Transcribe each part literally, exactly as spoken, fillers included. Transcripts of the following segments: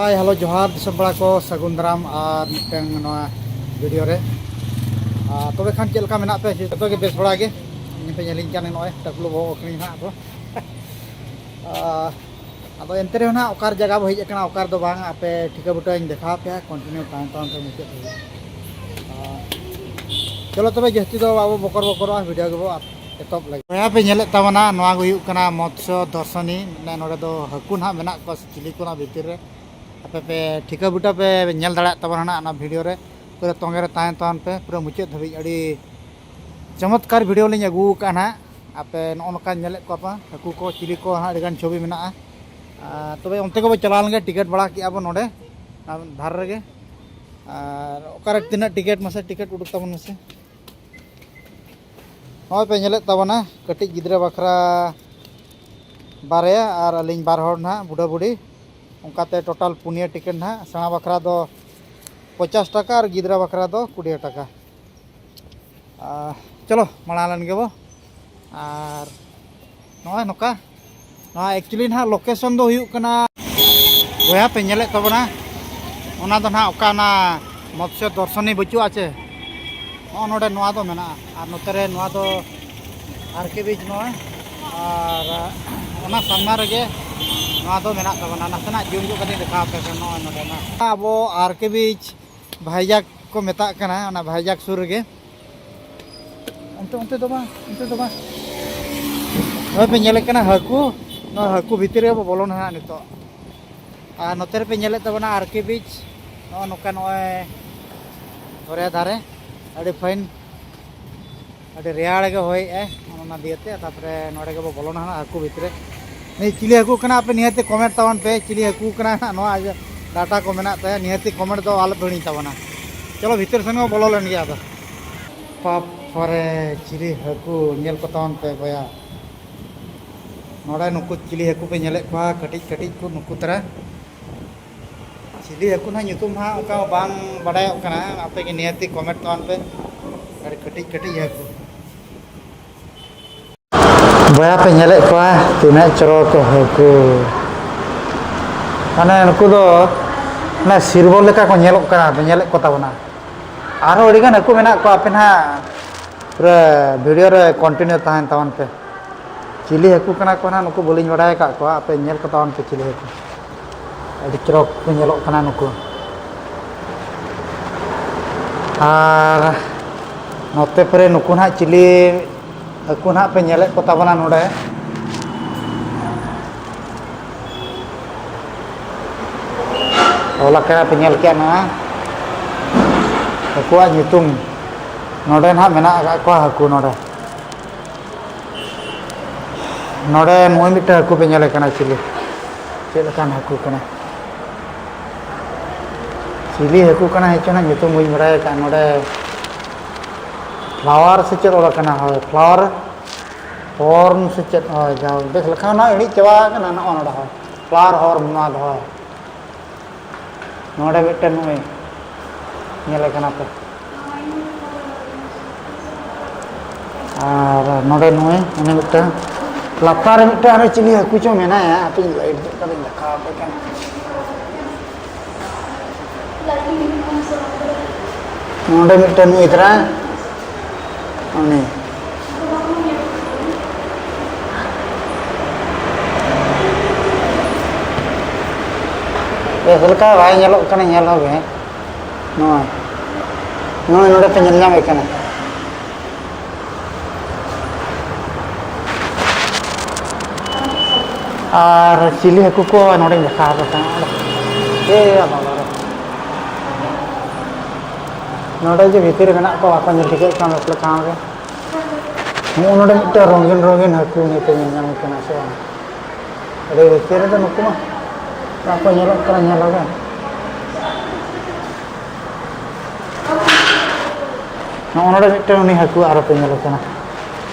ᱦᱟᱭ, hello, ᱡᱚᱦᱟᱨ ᱫᱤᱥᱚᱢ ᱯᱮᱲᱟ ᱠᱚ, ᱥᱟᱹᱜᱩᱱ ᱫᱟᱨᱟᱢ ᱟᱨ ᱢᱤᱫᱴᱟᱝ ᱱᱚᱣᱟ ᱵᱷᱤᱰᱤᱭᱳ ᱨᱮ᱾ ᱟᱨ ᱛᱚᱵᱮ ᱠᱷᱟᱱ ᱪᱮᱫ ᱞᱮᱠᱟ ᱢᱮᱱᱟᱜ ᱯᱮ? ᱡᱚᱛᱚ ᱜᱮ ᱵᱮᱥ ᱵᱟᱲᱟ ᱜᱮ? ᱤᱧ ᱯᱮ ᱧᱮᱞᱤᱧ ᱠᱟᱱ ᱱᱚᱜᱼᱚᱭ ᱴᱟᱠᱞᱩ ᱵᱟᱹᱵᱩ ᱟᱹᱠᱷᱨᱤᱧ ᱦᱟᱸᱜ ᱫᱚ᱾ ᱟᱨ ᱟᱫᱚ ᱮᱱᱛᱮ ᱨᱮᱦᱚᱸ ᱱᱟᱦᱟᱜ ᱚᱠᱟ ᱡᱟᱭᱜᱟ ᱵᱚ ᱦᱮᱡ ᱟᱠᱟᱱᱟ, ᱚᱠᱟ ᱨᱮᱫᱚ ᱵᱟᱝ, ᱟᱯᱮ ᱴᱷᱤᱠᱟᱹ ᱵᱩᱴᱟᱹᱧ ᱫᱮᱠᱷᱟᱣ ᱯᱮᱭᱟ, ᱠᱚᱱᱴᱤᱱᱤᱭᱩ ᱛᱟᱦᱮᱱ ᱛᱟᱵᱚᱱ ᱯᱮ ᱢᱩᱪᱟᱹᱫ ᱫᱷᱟᱹᱵᱤᱡ᱾ ᱟᱨ ᱪᱚᱞᱚ ᱛᱚᱵᱮ, ᱡᱟᱹᱥᱛᱤ ᱫᱚ ᱵᱟᱵᱚ ᱵᱚᱠᱚᱨ ᱵᱚᱠᱚᱨᱚᱜᱼᱟ, ᱵᱷᱤᱰᱤᱭᱳ ᱜᱮᱵᱚ ᱮᱛᱚᱦᱚᱵ ᱞᱮᱜᱮ᱾ ᱵᱚᱭᱦᱟ ᱯᱮ ᱧᱮᱞᱮᱫ ᱛᱟᱵᱚᱱᱟ, ᱱᱚᱣᱟ ᱜᱮ ᱦᱩᱭᱩᱜ ᱠᱟᱱᱟ ᱢᱚᱛᱥᱚ ᱫᱚᱨᱥᱚᱱᱤ᱾ ᱢᱟᱱᱮ ᱱᱚᱰᱮ ᱫᱚ ᱦᱟᱹᱠᱩ ᱱᱟᱦᱟᱜ ᱢᱮᱱᱟᱜ ᱠᱚᱣᱟ ᱪᱤᱞᱤ ᱠᱚ ᱱᱟᱦᱟᱜ ᱵᱷᱤᱛᱤᱨ ᱨᱮ᱾ ᱟᱯᱮ ᱯᱮ ᱴᱷᱤᱠᱟᱹ ᱵᱩᱴᱟᱹ ᱯᱮ ᱧᱮᱞ ᱫᱟᱲᱮᱭᱟᱜ ᱛᱟᱵᱚᱱᱟ ᱱᱟᱦᱟᱜ ᱚᱱᱟ ᱵᱷᱤᱰᱤᱭᱳ ᱨᱮ᱾ ᱯᱩᱨᱟᱹ ᱛᱚᱸᱜᱮ ᱨᱮ ᱛᱟᱦᱮᱱ ᱛᱟᱵᱚᱱ ᱯᱮ, ᱯᱩᱨᱟᱹ ᱢᱩᱪᱟᱹᱫ ᱫᱷᱟᱹᱵᱤᱡ᱾ ᱟᱹᱰᱤ ᱪᱚᱢᱚᱛᱠᱟᱨ ᱵᱷᱤᱰᱤᱭᱳ ᱞᱤᱧ ᱟᱹᱜᱩ ᱟᱠᱟᱫᱼᱟ ᱱᱟᱦᱟᱜ᱾ ᱟᱯᱮ ᱱᱚᱜᱼᱚ ᱱᱚᱝᱠᱟ ᱧᱮᱞᱮᱫ ᱠᱚᱣᱟ ᱯᱮ ᱦᱟᱹᱠᱩ ᱠᱚ, ᱪᱤᱞᱤ ᱠᱚ ᱦᱟᱸᱜ ᱟᱹᱰᱤᱜᱟᱱ ᱪᱷᱚᱵᱤ ᱢᱮᱱᱟᱜᱼᱟ᱾ ᱟᱨ ᱛᱚᱵᱮ ᱚᱱᱛᱮ ᱜᱮᱵᱚ ᱪᱟᱞᱟᱣ ᱞᱮᱱ ᱜᱮ, ᱴᱤᱠᱤᱴ ᱵᱟᱲᱟ ᱠᱮᱜᱼᱟ ᱵᱚ ᱱᱚᱰᱮ ᱫᱷᱟᱨᱮ ᱨᱮᱜᱮ᱾ ᱟᱨ ᱚᱠᱟᱨᱮ ᱛᱤᱱᱟᱹᱜ ᱴᱤᱠᱤᱴ, ᱢᱟᱥᱮ ᱴᱤᱠᱤᱴ ᱩᱰᱩᱠ ᱛᱟᱵᱚᱱ ᱢᱮᱥᱮ᱾ ᱱᱚᱜᱼᱚᱭ ᱯᱮ ᱧᱮᱞᱮᱫ ᱛᱟᱵᱚᱱᱟ, ᱠᱟᱹᱴᱤᱡ ᱜᱤᱫᱽᱨᱟᱹ ᱵᱟᱠᱷᱨᱟ ᱵᱟᱨᱭᱟ ᱟᱨ ᱟᱹᱞᱤᱧ ᱵᱟᱨ ᱦᱚᱲ ᱱᱟᱦᱟᱜ, ᱵᱩᱰᱷᱟᱹ ᱵᱩᱰᱷᱤ᱾ ᱚᱱᱠᱟᱛᱮ ᱴᱳᱴᱟᱞ ᱯᱩᱱᱭᱟᱹ ᱴᱤᱠᱤᱴ ᱱᱟᱦᱟᱜ᱾ ᱥᱮᱬᱟ ᱵᱟᱠᱷᱨᱟ ᱫᱚ ᱯᱚᱧᱪᱟᱥ ᱴᱟᱠᱟ ᱟᱨ ᱜᱤᱫᱽᱨᱟᱹ ᱵᱟᱠᱷᱨᱟ ᱫᱚ ᱠᱩᱲᱤ ᱴᱟᱠᱟ᱾ ᱟᱨ ᱪᱚᱞᱚ, ᱢᱟᱲᱟᱝ ᱞᱮᱱ ᱜᱮᱵᱚ᱾ ᱟᱨ ᱱᱚᱜᱼᱚᱭ ᱱᱚᱝᱠᱟ, ᱱᱚᱣᱟ actually ᱱᱟᱦᱟᱜ ᱞᱳᱠᱮᱥᱚᱱ ᱫᱚ ᱦᱩᱭᱩᱜ ᱠᱟᱱᱟ, ᱵᱚᱭᱦᱟ ᱯᱮ ᱧᱮᱞᱮᱫ ᱛᱟᱵᱚᱱᱟ, ᱚᱱᱟ ᱫᱚ ᱱᱟᱦᱟᱜ ᱚᱠᱟ ᱚᱱᱟ ᱢᱚᱛᱥᱚ ᱫᱚᱨᱥᱚᱱᱤ ᱵᱟᱹᱪᱩᱜᱼᱟ ᱪᱮ, ᱱᱚᱜᱼᱚ ᱱᱚᱰᱮ ᱱᱚᱣᱟ ᱫᱚ ᱢᱮᱱᱟᱜᱼᱟ᱾ ᱟᱨ ᱱᱚᱛᱮ ᱨᱮ ᱱᱚᱣᱟ ᱫᱚ ᱟᱨ ᱠᱮ ᱵᱤᱪ ᱱᱚᱣᱟ, ᱟᱨ ᱚᱱᱟ ᱥᱟᱢᱱᱟ ᱨᱮᱜᱮ ᱱᱚᱣᱟ ᱫᱚ ᱢᱮᱱᱟᱜ ᱛᱟᱵᱚᱱᱟ᱾ ᱱᱟᱥᱮᱱᱟᱜ ᱡᱩᱢ ᱧᱚᱜ ᱠᱟᱛᱮᱧ ᱫᱮᱠᱷᱟᱣ ᱟᱯᱮ ᱠᱟᱱᱟ, ᱱᱚᱜᱼᱚᱭ ᱱᱚᱰᱮ ᱱᱟᱜ ᱟᱵᱚ ᱟᱨ ᱠᱮ ᱵᱤᱪ ᱵᱷᱟᱭᱡᱟᱠ ᱠᱚ ᱢᱮᱛᱟᱜ ᱠᱟᱱᱟ, ᱚᱱᱟ ᱵᱷᱟᱭᱡᱟᱠ ᱥᱩᱨ ᱨᱮᱜᱮ᱾ ᱚᱱᱛᱮ, ᱚᱱᱛᱮ ᱫᱚ ᱵᱟᱝ, ᱚᱱᱛᱮ ᱫᱚ ᱵᱟᱝ᱾ ᱱᱚᱜᱼᱚᱭ ᱯᱮ ᱧᱮᱞᱮᱫ ᱠᱟᱱᱟ ᱦᱟᱹᱠᱩ, ᱱᱚᱣᱟ ᱦᱟᱹᱠᱩ ᱵᱷᱤᱛᱤᱨ ᱨᱮᱜᱮ ᱵᱚ ᱵᱚᱞᱚᱱᱟ ᱦᱟᱸᱜ ᱱᱤᱛᱚᱜ᱾ ᱟᱨ ᱱᱚᱛᱮ ᱨᱮᱯᱮ ᱧᱮᱞᱮᱫ ᱛᱟᱵᱚᱱᱟ ᱟᱨ ᱠᱮ ᱵᱤᱪ, ᱱᱚᱜᱼᱚ ᱱᱚᱝᱠᱟ ᱱᱚᱜᱼᱚᱭ ᱫᱚᱨᱭᱟ ᱫᱷᱟᱨᱮ ᱟᱹᱰᱤ fine, ᱟᱹᱰᱤ ᱨᱮᱭᱟᱲ ᱜᱮ ᱦᱚᱭᱮᱜᱼᱟᱭ, ᱚᱱᱟ ᱫᱤᱭᱮᱛᱮ᱾ ᱛᱟᱨᱯᱚᱨᱮ ᱱᱚᱰᱮ ᱜᱮᱵᱚ ᱵᱚᱞᱚᱱᱟ ᱦᱟᱸᱜ ᱦᱟᱹᱠᱩ ᱵᱷᱤᱛᱨᱤ᱾ ᱱᱤᱭᱟᱹ ᱪᱤᱞᱤ ᱦᱟᱹᱠᱩ ᱠᱟᱱᱟ, ᱟᱯᱮ ᱱᱤᱦᱟᱹᱛ comment ᱛᱟᱵᱚᱱ ᱯᱮ, ᱪᱤᱞᱤ ᱦᱟᱹᱠᱩ ᱠᱟᱱᱟ ᱦᱟᱸᱜ ᱱᱚᱣᱟ ᱰᱟᱴᱟ ᱠᱚ ᱢᱮᱱᱟᱜ ᱛᱟᱭᱟ, ᱱᱤᱦᱟᱹᱛ comment ᱫᱚ ᱟᱞᱚ ᱯᱮ ᱦᱤᱲᱤᱧ ᱛᱟᱵᱚᱱᱟ᱾ ᱪᱚᱞᱚ ᱵᱷᱤᱛᱤᱨ ᱥᱮᱱ ᱵᱚ ᱵᱚᱞᱚ ᱞᱮᱱ ᱜᱮ ᱟᱫᱚ᱾ ᱵᱟᱯ ᱨᱮ, ᱪᱤᱞᱤ ᱦᱟᱹᱠᱩ, ᱧᱮᱞ ᱠᱚ ᱛᱟᱵᱚᱱ ᱯᱮ ᱵᱚᱭᱦᱟ᱾ ᱱᱚᱰᱮ ᱱᱩᱠᱩ ᱪᱤᱞᱤ ᱦᱟᱹᱠᱩ ᱯᱮ ᱧᱮᱞᱮᱫ ᱠᱚᱣᱟ, ᱠᱟᱹᱴᱤᱡ ᱠᱟᱹᱴᱤᱡ ᱠᱚ ᱱᱩᱠᱩ ᱛᱟᱨᱟ᱾ ᱪᱤᱞᱤ ᱦᱟᱹᱠᱩ ᱱᱟᱦᱟᱜ ᱧᱩᱛᱩᱢ ᱦᱟᱸᱜ ᱚᱱᱠᱟ ᱵᱟᱝ ᱵᱟᱰᱟᱭᱚᱜ ᱠᱟᱱᱟ, ᱟᱯᱮ ᱜᱮ ᱱᱤᱦᱟᱹᱛᱤ comment ᱛᱟᱵᱚᱱ ᱯᱮ᱾ ᱟᱹᱰᱤ ᱠᱟᱹᱴᱤᱡ ᱠᱟᱹᱴᱤᱡ ᱦᱟᱹᱠᱩ᱾ ᱵᱚᱭᱦᱟ ᱯᱮ ᱧᱮᱞᱮᱫ ᱠᱚᱣᱟ ᱛᱤᱱᱟᱹᱜ ᱪᱚᱨᱚᱠ ᱦᱟᱹᱠᱩ᱾ ᱢᱟᱱᱮ ᱱᱩᱠᱩ ᱫᱚ ᱢᱟᱱᱮ ᱥᱤᱨᱵᱚᱞ ᱞᱮᱠᱟ ᱠᱚ ᱧᱮᱞᱚᱜ ᱠᱟᱱᱟ, ᱧᱮᱞᱮᱫ ᱠᱚ ᱛᱟᱵᱚᱱᱟ᱾ ᱟᱨᱦᱚᱸ ᱟᱹᱰᱤᱜᱟᱱ ᱦᱟᱹᱠᱩ ᱢᱮᱱᱟᱜ ᱠᱚᱣᱟ, ᱟᱯᱮ ᱱᱟᱦᱟᱜ ᱯᱩᱨᱟᱹ ᱵᱷᱤᱰᱤᱭᱳ ᱨᱮ ᱠᱚᱱᱴᱤᱱᱤᱭᱩ ᱛᱟᱦᱮᱱ ᱛᱟᱵᱚᱱ ᱯᱮ᱾ ᱪᱤᱞᱤ ᱦᱟᱹᱠᱩ ᱠᱟᱱᱟ ᱠᱚ ᱱᱟᱦᱟᱜ ᱱᱩᱠᱩ ᱵᱟᱹᱞᱤᱧ ᱵᱟᱰᱟᱭ ᱟᱠᱟᱫ ᱠᱚᱣᱟ, ᱟᱯᱮ ᱧᱮᱞ ᱠᱚ ᱛᱟᱵᱚᱱ ᱯᱮ ᱪᱤᱞᱤ ᱦᱟᱹᱠᱩ᱾ ᱟᱹᱰᱤ ᱪᱚᱨᱚᱠ ᱠᱚ ᱧᱮᱞᱚᱜ ᱠᱟᱱᱟ ᱱᱩᱠᱩ᱾ ᱟᱨ ᱱᱚᱛᱮ ᱯᱚᱨᱮ ᱱᱩᱠᱩ ᱱᱟᱦᱟᱜ ᱪᱤᱞᱤ ᱦᱟᱹᱠᱩ ᱱᱟᱦᱟᱜ ᱯᱮ ᱧᱮᱞᱮᱫ ᱠᱚ ᱛᱟᱵᱚᱱᱟ ᱱᱚᱰᱮ᱾ ᱦᱚᱞᱟ ᱠᱟᱭᱨᱟ ᱯᱮ ᱧᱮᱞ ᱠᱮᱜᱼᱟ ᱱᱚᱣᱟ ᱦᱟᱹᱠᱩᱣᱟᱜ ᱧᱩᱛᱩᱢ᱾ ᱱᱚᱰᱮ ᱱᱟᱦᱟᱜ ᱢᱮᱱᱟᱜ ᱟᱠᱟᱫ ᱠᱚᱣᱟ ᱦᱟᱹᱠᱩ ᱱᱚᱰᱮ᱾ ᱱᱚᱰᱮ ᱱᱩᱭ ᱢᱤᱫᱴᱮᱱ ᱦᱟᱹᱠᱩ ᱯᱮ ᱧᱮᱞᱮ ᱠᱟᱱᱟ, ᱪᱤᱞᱤ, ᱪᱮᱫ ᱞᱮᱠᱟᱱ ᱦᱟᱹᱠᱩ ᱠᱟᱱᱟ? ᱪᱤᱞᱤ ᱦᱟᱹᱠᱩ ᱠᱟᱱᱟ ᱦᱮᱸ ᱪᱚ ᱱᱟᱜ ᱧᱩᱛᱩᱢ ᱵᱟᱹᱧ ᱵᱟᱲᱟᱭ ᱟᱠᱟᱫ᱾ ᱱᱚᱰᱮ ᱯᱷᱞᱟᱣᱟᱨ ᱥᱮ ᱪᱮᱫ ᱚᱞ ᱟᱠᱟᱱᱟ? ᱦᱳᱭ, ᱯᱷᱞᱟᱣᱟᱨ ᱦᱚᱨᱱ ᱥᱮ ᱪᱮᱫ? ᱦᱳᱭ, ᱡᱟ ᱵᱮᱥ ᱞᱮᱠᱟ ᱱᱚᱜᱼᱚᱭ ᱤᱬᱤᱡ ᱪᱟᱵᱟ ᱟᱠᱟᱱᱟ ᱱᱚᱜᱼᱚ ᱱᱚᱰᱮ᱾ ᱦᱳᱭ, ᱯᱷᱞᱟᱣᱟᱨ ᱦᱚᱨᱱ ᱱᱚᱣᱟ ᱫᱚ᱾ ᱦᱳᱭ, ᱱᱚᱰᱮ ᱢᱤᱫᱴᱮᱱ ᱱᱩᱭ ᱧᱮᱞᱮ ᱠᱟᱱᱟ ᱯᱮ᱾ ᱟᱨ ᱱᱚᱰᱮ ᱱᱩᱭ, ᱩᱱᱤ ᱢᱤᱫᱴᱟᱝ᱾ ᱞᱟᱛᱟᱨ ᱨᱮ ᱢᱤᱫᱴᱟᱝ ᱟᱨᱚ ᱪᱤᱞᱤ ᱦᱟᱹᱠᱩ ᱪᱚ ᱢᱮᱱᱟᱭᱟ, ᱦᱟᱯᱮᱧ ᱞᱟᱭᱤᱴ ᱧᱚᱜ ᱠᱟᱛᱮᱧ ᱫᱮᱠᱷᱟᱣ ᱟᱯᱮ ᱠᱟᱱᱟ᱾ ᱱᱚᱰᱮ ᱢᱤᱫᱴᱟᱝ ᱱᱩᱭ ᱛᱟᱨᱟ, ᱩᱱᱤ᱾ ᱵᱮᱥ ᱞᱮᱠᱟ ᱵᱟᱭ ᱧᱮᱞᱚᱜ ᱠᱟᱱᱟ, ᱧᱮᱞ ᱦᱚᱸ ᱜᱮ᱾ ᱱᱚᱜᱼᱚᱭ, ᱱᱚᱜᱼᱚᱭ ᱱᱚᱰᱮ ᱯᱮ ᱧᱮᱞ ᱧᱟᱢᱮ ᱠᱟᱱᱟ᱾ ᱟᱨ ᱪᱤᱞᱤ ᱦᱟᱹᱠᱩ ᱠᱚ ᱱᱚᱰᱮᱧ ᱫᱮᱠᱷᱟᱣ ᱟᱯᱮ ᱠᱟᱱᱟ᱾ ᱮ ᱵᱟᱵᱟ ᱨᱮ᱾ ᱱᱚᱰᱮ ᱡᱮ ᱵᱷᱤᱛᱤᱨ ᱨᱮ ᱢᱮᱱᱟᱜ ᱠᱚᱣᱟ, ᱵᱟᱠᱚ ᱧᱮᱞ ᱴᱷᱤᱠᱟᱹᱜ ᱠᱟᱱᱟ ᱵᱮᱥ ᱞᱮᱠᱟ ᱜᱮ᱾ ᱱᱚᱜᱼᱚ ᱱᱚᱰᱮ ᱢᱤᱫᱴᱟᱝ ᱨᱚᱝᱜᱤᱱ ᱨᱚᱝᱜᱤᱱ ᱦᱟᱹᱠᱩ ᱱᱤᱛᱚᱜ ᱧᱮᱞ ᱧᱟᱢᱚᱜ ᱠᱟᱱᱟ ᱥᱮ ᱵᱟᱝ? ᱟᱹᱰᱤ ᱵᱷᱤᱛᱤᱨ ᱨᱮᱫᱚ ᱱᱩᱠᱩ ᱢᱟ ᱵᱟᱠᱚ ᱧᱮᱞᱚᱜ ᱠᱟᱱᱟ ᱧᱮᱞ ᱦᱚᱸ ᱵᱟᱝ᱾ ᱱᱚᱜᱼᱚ ᱱᱚᱰᱮ ᱢᱤᱫᱴᱟᱝ ᱩᱱᱤ ᱦᱟᱹᱠᱩ ᱟᱨᱚ ᱯᱮ ᱧᱮᱞᱮ ᱠᱟᱱᱟ᱾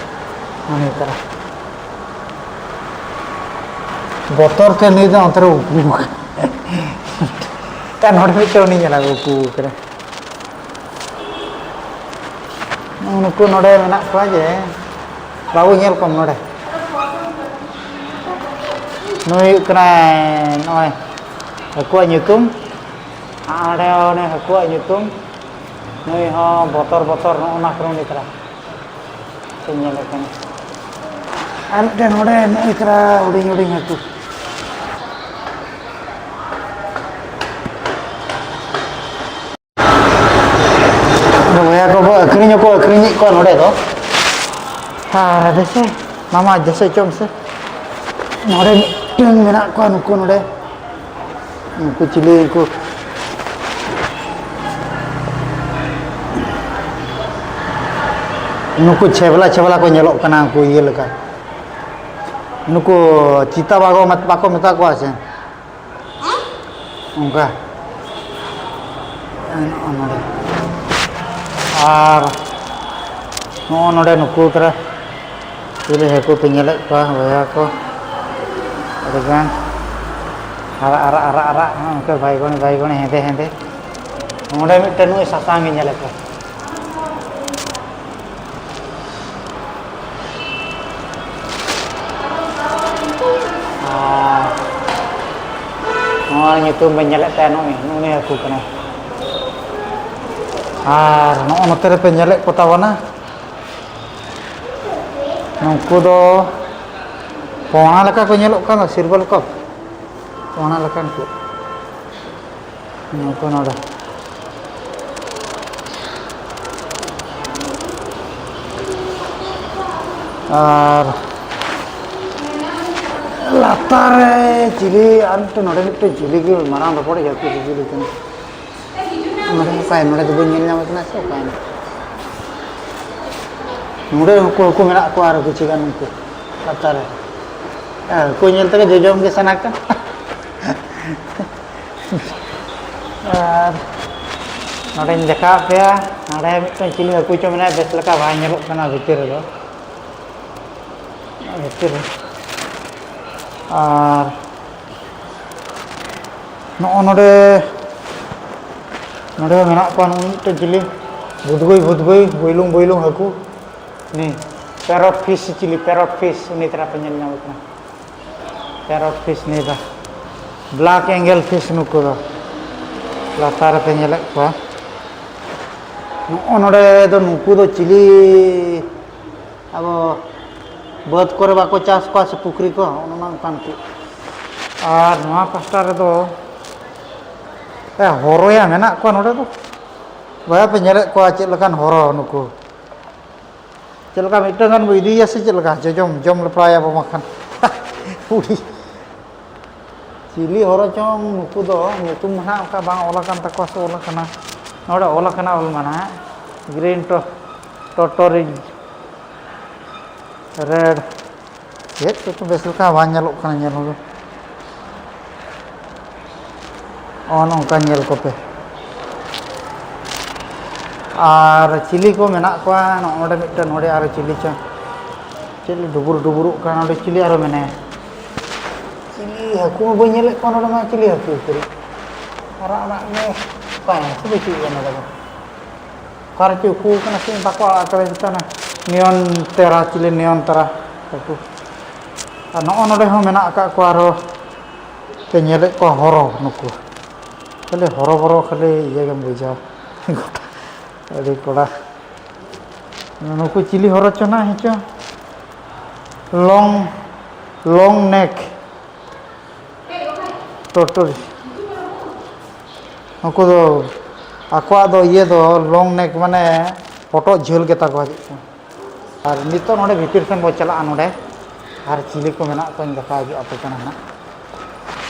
ᱩᱱᱤ ᱛᱟᱨᱟ᱾ ᱵᱚᱛᱚᱨ ᱛᱮ ᱱᱩᱭ ᱫᱚ ᱚᱱᱛᱮ ᱨᱮ ᱩᱠᱩ ᱟᱠᱟᱱᱟ᱾ ᱱᱚᱰᱮ ᱢᱤᱫᱴᱟᱝ ᱩᱱᱤ ᱧᱮᱞᱟ ᱩᱠᱩ ᱟᱠᱟᱱᱟ᱾ ᱱᱩᱠᱩ ᱱᱚᱰᱮ ᱢᱮᱱᱟᱜ ᱠᱚᱣᱟ ᱡᱮ, ᱵᱟᱹᱵᱩ ᱧᱮᱞ ᱠᱚᱢ ᱱᱚᱰᱮ᱾ ᱱᱩᱭ ᱦᱩᱭᱩᱜ ᱠᱟᱱᱟᱭ ᱱᱚᱜᱼᱚᱭ ᱦᱟᱹᱠᱩᱣᱟᱜ ᱧᱩᱛᱩᱢ, ᱟᱨ ᱚᱸᱰᱮ ᱚᱱᱮ ᱦᱟᱹᱠᱩᱣᱟᱜ ᱧᱩᱛᱩᱢ, ᱱᱩᱭ ᱦᱚᱸ ᱵᱚᱛᱚᱨ ᱵᱚᱛᱚᱨ ᱱᱚᱜᱼᱚ ᱱᱟ ᱠᱚᱨᱮ ᱩᱱᱤ ᱛᱟᱨᱟ᱾ ᱪᱮᱫ ᱧᱮᱞᱚᱜ ᱠᱟᱱᱟ? ᱟᱨ ᱢᱤᱫᱴᱮᱱ ᱱᱚᱰᱮ ᱱᱩᱭ ᱛᱟᱨᱟ ᱦᱩᱰᱤᱧ ᱦᱩᱰᱤᱧ ᱦᱟᱹᱠᱩ᱾ ᱵᱚᱭᱦᱟ ᱠᱚ ᱟᱹᱠᱷᱨᱤᱧ ᱦᱚᱸᱠᱚ ᱟᱹᱠᱷᱨᱤᱧᱮᱫ ᱠᱚᱣᱟ ᱱᱚᱰᱮ ᱫᱚ᱾ ᱟᱨ ᱫᱮᱥᱮ, ᱢᱟᱢᱟ, ᱫᱮᱥᱮ ᱪᱚᱢ ᱥᱮ᱾ ᱱᱚᱰᱮ ᱢᱤᱫᱴᱮᱱ ᱢᱮᱱᱟᱜ ᱠᱚᱣᱟ ᱱᱩᱠᱩ ᱱᱚᱰᱮ᱾ ᱩᱱᱠᱩ ᱪᱤᱞᱤ ᱩᱱᱠᱩ? ᱱᱩᱠᱩ ᱪᱷᱮᱵᱞᱟ ᱪᱷᱮᱵᱞᱟ ᱠᱚ ᱧᱮᱞᱚᱜ ᱠᱟᱱᱟ, ᱩᱱᱠᱩ ᱤᱭᱟᱹ ᱞᱮᱠᱟ᱾ ᱱᱩᱠᱩ ᱪᱤᱛᱟ ᱵᱟᱠᱚ ᱢᱮᱛ-, ᱵᱟᱠᱚ ᱢᱮᱛᱟ ᱠᱚᱣᱟ ᱥᱮ? ᱚᱱᱠᱟ᱾ ᱱᱚᱜᱼᱚ ᱱᱚᱰᱮ᱾ ᱟᱨ ᱱᱚᱜᱼᱚ ᱱᱚᱰᱮ ᱱᱩᱠᱩ ᱛᱟᱨᱟ ᱪᱤᱞᱤ ᱦᱟᱹᱠᱩ ᱯᱮ ᱧᱮᱞᱮᱫ ᱠᱚᱣᱟ ᱵᱚᱭᱦᱟ ᱠᱚ? ᱟᱹᱰᱤᱜᱟᱱ ᱟᱨᱟᱜ, ᱟᱨᱟᱜ, ᱟᱨᱟᱜ, ᱟᱨᱟᱜ, ᱦᱚᱸ, ᱚᱱᱠᱟ ᱵᱟᱭᱜᱚᱱᱤ, ᱵᱟᱭᱜᱚᱱᱤ, ᱦᱮᱸᱫᱮ, ᱦᱮᱸᱫᱮ᱾ ᱱᱚᱰᱮ ᱢᱤᱫᱴᱮᱱ ᱱᱩᱭ ᱥᱟᱥᱟᱝ ᱜᱮ ᱧᱮᱞᱮ ᱯᱮ᱾ ᱟᱨ ᱱᱚᱣᱟ ᱧᱩᱛᱩᱢ ᱵᱮᱱ ᱧᱮᱞᱮᱫ ᱛᱟᱭᱟ, ᱱᱩᱭ, ᱱᱩᱭ ᱦᱟᱹᱠᱩ ᱠᱟᱱᱟᱭ᱾ ᱟᱨ ᱱᱚᱜᱼᱚ ᱱᱚᱛᱮ ᱨᱮᱯᱮ ᱧᱮᱞᱮᱫ ᱠᱚ ᱛᱟᱵᱚᱱᱟ, ᱱᱩᱠᱩ ᱫᱚ ᱯᱚᱦᱱᱟ ᱞᱮᱠᱟ ᱠᱚ ᱧᱮᱞᱚᱜ ᱠᱟᱱᱟ, ᱥᱤᱞᱵᱷᱟᱨ ᱠᱟᱯ ᱯᱚᱦᱱᱟ ᱞᱮᱠᱟᱱ ᱠᱚ᱾ ᱱᱩᱠᱩ ᱱᱚᱰᱮ᱾ ᱟᱨ ᱞᱟᱛᱟᱨ ᱨᱮ ᱪᱤᱞᱤ ᱟᱨ ᱢᱤᱫᱴᱮᱱ, ᱱᱚᱰᱮ ᱢᱤᱫᱴᱮᱱ ᱪᱤᱞᱤ ᱜᱮ ᱢᱟᱨᱟᱝ ᱨᱚᱠᱚᱡ ᱡᱟᱹᱯᱤᱫ ᱪᱤᱞᱤ ᱠᱟᱱᱟ᱾ ᱱᱚᱰᱮ ᱚᱠᱟᱭ, ᱱᱚᱰᱮ ᱫᱚ ᱵᱟᱹᱧ ᱧᱮᱞ ᱧᱟᱢᱮ ᱠᱟᱱᱟ ᱥᱮ ᱚᱠᱟᱭᱮᱱᱟ? ᱱᱚᱰᱮ ᱦᱚᱸᱠᱚ, ᱦᱟᱹᱠᱩ ᱢᱮᱱᱟᱜ ᱠᱚᱣᱟ ᱟᱨᱚ ᱠᱤᱪᱷᱩ ᱜᱟᱱ ᱩᱱᱠᱩ ᱞᱟᱛᱟᱨ ᱨᱮ᱾ ᱦᱮᱸ, ᱦᱟᱹᱠᱩ ᱧᱮᱞ ᱛᱮᱜᱮ ᱡᱚᱡᱚᱢ ᱜᱮ ᱥᱟᱱᱟ ᱠᱟᱱᱟ᱾ ᱟᱨ ᱱᱚᱰᱮᱧ ᱫᱮᱠᱷᱟᱣᱟᱫ ᱯᱮᱭᱟ, ᱱᱚᱰᱮ ᱢᱤᱫᱴᱟᱝ ᱪᱤᱞᱤ ᱦᱟᱹᱠᱩ ᱪᱚ ᱢᱮᱱᱟᱭᱟ, ᱵᱮᱥ ᱞᱮᱠᱟ ᱵᱟᱭ ᱧᱮᱞᱚᱜ ᱠᱟᱱᱟ ᱵᱷᱤᱛᱤᱨ ᱨᱮᱫᱚ, ᱵᱷᱤᱛᱤᱨ ᱨᱮ᱾ ᱟᱨ ᱱᱚᱜᱼᱚ ᱱᱚᱰᱮ, ᱱᱚᱰᱮ ᱦᱚᱸ ᱢᱮᱱᱟᱜ ᱠᱚᱣᱟ ᱱᱩᱜᱼᱩ ᱢᱤᱫᱴᱮᱱ ᱪᱤᱞᱤ, ᱵᱷᱩᱫᱜᱩᱭ, ᱵᱷᱩᱫᱜᱩᱭ, ᱵᱩᱭᱞᱩᱝ, ᱵᱩᱭᱞᱩᱝ ᱦᱟᱹᱠᱩ᱾ ᱱᱤ parrot fish ᱪᱤᱞᱤ, parrot fish, ᱩᱱᱤ ᱛᱟᱨᱟ ᱯᱮ ᱧᱮᱞ ᱧᱟᱢᱮ ᱠᱟᱱᱟ᱾ Parrot fish ᱱᱤᱭᱟᱹ ᱫᱚ᱾ Black angel fish ᱱᱩᱠᱩ ᱫᱚ᱾ ᱞᱟᱛᱟᱨ ᱨᱮᱯᱮ ᱧᱮᱞᱮᱫ ᱠᱚᱣᱟ᱾ ᱱᱚᱜᱼᱚ ᱱᱚᱰᱮ ᱫᱚ ᱱᱩᱠᱩ ᱫᱚ ᱪᱤᱞᱤ? ᱟᱵᱚ ᱵᱟᱹᱫᱽ ᱠᱚᱨᱮ ᱵᱟᱠᱚ ᱪᱟᱥ ᱠᱚᱣᱟ ᱥᱮ ᱯᱩᱠᱷᱨᱤ ᱠᱚ, ᱚᱱᱮ ᱚᱱᱟ ᱚᱱᱠᱟᱱ ᱠᱚ᱾ ᱟᱨ ᱱᱚᱣᱟ ᱯᱟᱥᱴᱟ ᱨᱮᱫᱚ, ᱮ, ᱦᱚᱨᱚᱭᱟ ᱢᱮᱱᱟᱜ ᱠᱚᱣᱟ ᱱᱚᱰᱮ ᱫᱚ᱾ ᱵᱚᱭᱦᱟ ᱯᱮ ᱧᱮᱞᱮᱫ ᱠᱚᱣᱟ ᱪᱮᱫ ᱞᱮᱠᱟᱱ ᱦᱚᱨᱚ ᱱᱩᱠᱩ? ᱪᱮᱫ ᱞᱮᱠᱟ ᱢᱤᱫᱴᱟᱝ ᱜᱟᱱ ᱵᱚ ᱤᱫᱤᱭᱮᱭᱟ ᱥᱮ ᱪᱮᱫ ᱞᱮᱠᱟ? ᱡᱚᱡᱚᱢ ᱡᱚᱢ ᱞᱮᱯᱲᱟᱭᱟ ᱵᱚ ᱵᱟᱠᱷᱟᱱ᱾ ᱩᱰᱤ᱾ ᱪᱤᱞᱤ ᱦᱚᱨᱚ ᱪᱚᱝ ᱱᱩᱠᱩ ᱫᱚ, ᱧᱩᱛᱩᱢ ᱢᱟ ᱱᱟᱦᱟᱜ ᱚᱱᱠᱟ ᱵᱟᱝ ᱚᱞ ᱟᱠᱟᱱ ᱛᱟᱠᱚᱣᱟ ᱥᱮ ᱚᱞ ᱟᱠᱟᱱᱟ? ᱱᱚᱰᱮ ᱚᱞ ᱟᱠᱟᱱᱟ, ᱚᱞ ᱢᱟ ᱱᱟᱦᱟᱜ, green ᱴᱚ-, ᱴᱚᱴᱚᱨᱤᱡ ᱨᱮᱰ᱾ ᱪᱮᱫ ᱠᱚᱪᱚ ᱵᱮᱥ ᱞᱮᱠᱟ ᱵᱟᱝ ᱧᱮᱞᱚᱜ ᱠᱟᱱᱟ ᱧᱮᱞ ᱦᱚᱸ᱾ ᱱᱚᱜᱼᱚ ᱱᱚᱝᱠᱟ ᱧᱮᱞ ᱠᱚᱯᱮ᱾ ᱟᱨ ᱪᱤᱞᱤ ᱠᱚ ᱢᱮᱱᱟᱜ ᱠᱚᱣᱟ ᱱᱚᱜᱼᱚ ᱱᱚᱰᱮ ᱢᱤᱫᱴᱮᱱ, ᱱᱚᱰᱮ ᱟᱨᱚ ᱪᱤᱞᱤ ᱪᱚᱝ, ᱪᱮᱫ ᱰᱩᱵᱩᱨ ᱰᱩᱵᱩᱨᱚᱜ ᱠᱟᱱᱟ ᱱᱚᱰᱮ, ᱪᱤᱞᱤ ᱟᱨᱚ ᱢᱮᱱᱟᱭᱟ? ᱪᱤᱞᱤ ᱦᱟᱹᱠᱩ ᱦᱚᱸ ᱵᱟᱹᱧ ᱧᱮᱞᱮᱫ ᱠᱚᱣᱟ ᱱᱚᱰᱮ ᱢᱟ, ᱪᱤᱞᱤ ᱦᱟᱹᱠᱩ ᱩᱛᱟᱹᱨᱤᱡ? ᱟᱨᱟᱜ ᱟᱨᱟᱜ ᱜᱮ ᱚᱠᱟᱭᱮᱱᱟ ᱥᱮ ᱵᱟᱹᱪᱩᱜ ᱠᱟᱱᱟ ᱱᱚᱰᱮ ᱫᱚ? ᱚᱠᱟᱨᱮ ᱪᱚ ᱩᱠᱩ ᱠᱟᱱᱟ ᱥᱮ ᱵᱟᱠᱚ ᱟᱲᱟᱜ ᱠᱟᱫᱟ, ᱪᱮᱛᱟᱱ ᱱᱤᱭᱚᱱ ᱛᱮᱨᱟ, ᱪᱤᱞᱤ ᱱᱤᱭᱚᱱ ᱛᱟᱨᱟ ᱦᱟᱹᱠᱩ᱾ ᱟᱨ ᱱᱚᱜᱼᱚ ᱱᱚᱰᱮ ᱦᱚᱸ ᱢᱮᱱᱟᱜ ᱟᱠᱟᱫ ᱠᱚᱣᱟ ᱟᱨᱚ ᱯᱮ ᱧᱮᱞᱮᱫ ᱠᱚᱣᱟ ᱦᱚᱨᱚ ᱱᱩᱠᱩ᱾ ᱠᱷᱟᱹᱞᱤ ᱦᱚᱨᱚ ᱵᱚᱨᱚ, ᱠᱷᱟᱹᱞᱤ ᱤᱭᱟᱹ ᱜᱮᱢ ᱵᱩᱡᱟ᱾ ᱜᱚᱴᱟ ᱟᱹᱰᱤ ᱠᱚᱲᱟ᱾ ᱱᱩᱠᱩ ᱪᱤᱞᱤ ᱦᱚᱨᱚ ᱪᱚ ᱱᱟᱜ ᱦᱮᱸᱪᱚ? ᱞᱚᱝ, ᱞᱚᱝ ᱱᱮᱠ᱾ ᱴᱳᱴᱳ᱾ ᱱᱩᱠᱩ ᱫᱚ ᱟᱠᱚᱣᱟᱜ ᱫᱚ ᱤᱭᱟᱹ ᱫᱚ ᱞᱚᱝ ᱱᱮᱠ, ᱢᱟᱱᱮ ᱦᱚᱴᱚᱜ ᱡᱷᱟᱹᱞ ᱜᱮᱛᱟ ᱠᱚᱣᱟ ᱪᱮᱫ ᱪᱚᱝ᱾ ᱟᱨ ᱱᱤᱛᱚᱜ ᱱᱚᱰᱮ ᱵᱷᱤᱛᱤᱨ ᱥᱮᱱ ᱵᱚ ᱪᱟᱞᱟᱜᱼᱟ ᱱᱚᱰᱮ᱾ ᱟᱨ ᱪᱤᱞᱤ ᱠᱚ ᱢᱮᱱᱟᱜ ᱠᱚᱣᱟᱧ ᱫᱮᱠᱷᱟᱣ ᱦᱤᱡᱩᱜ ᱟᱯᱮ ᱠᱟᱱᱟ ᱦᱟᱸᱜ᱾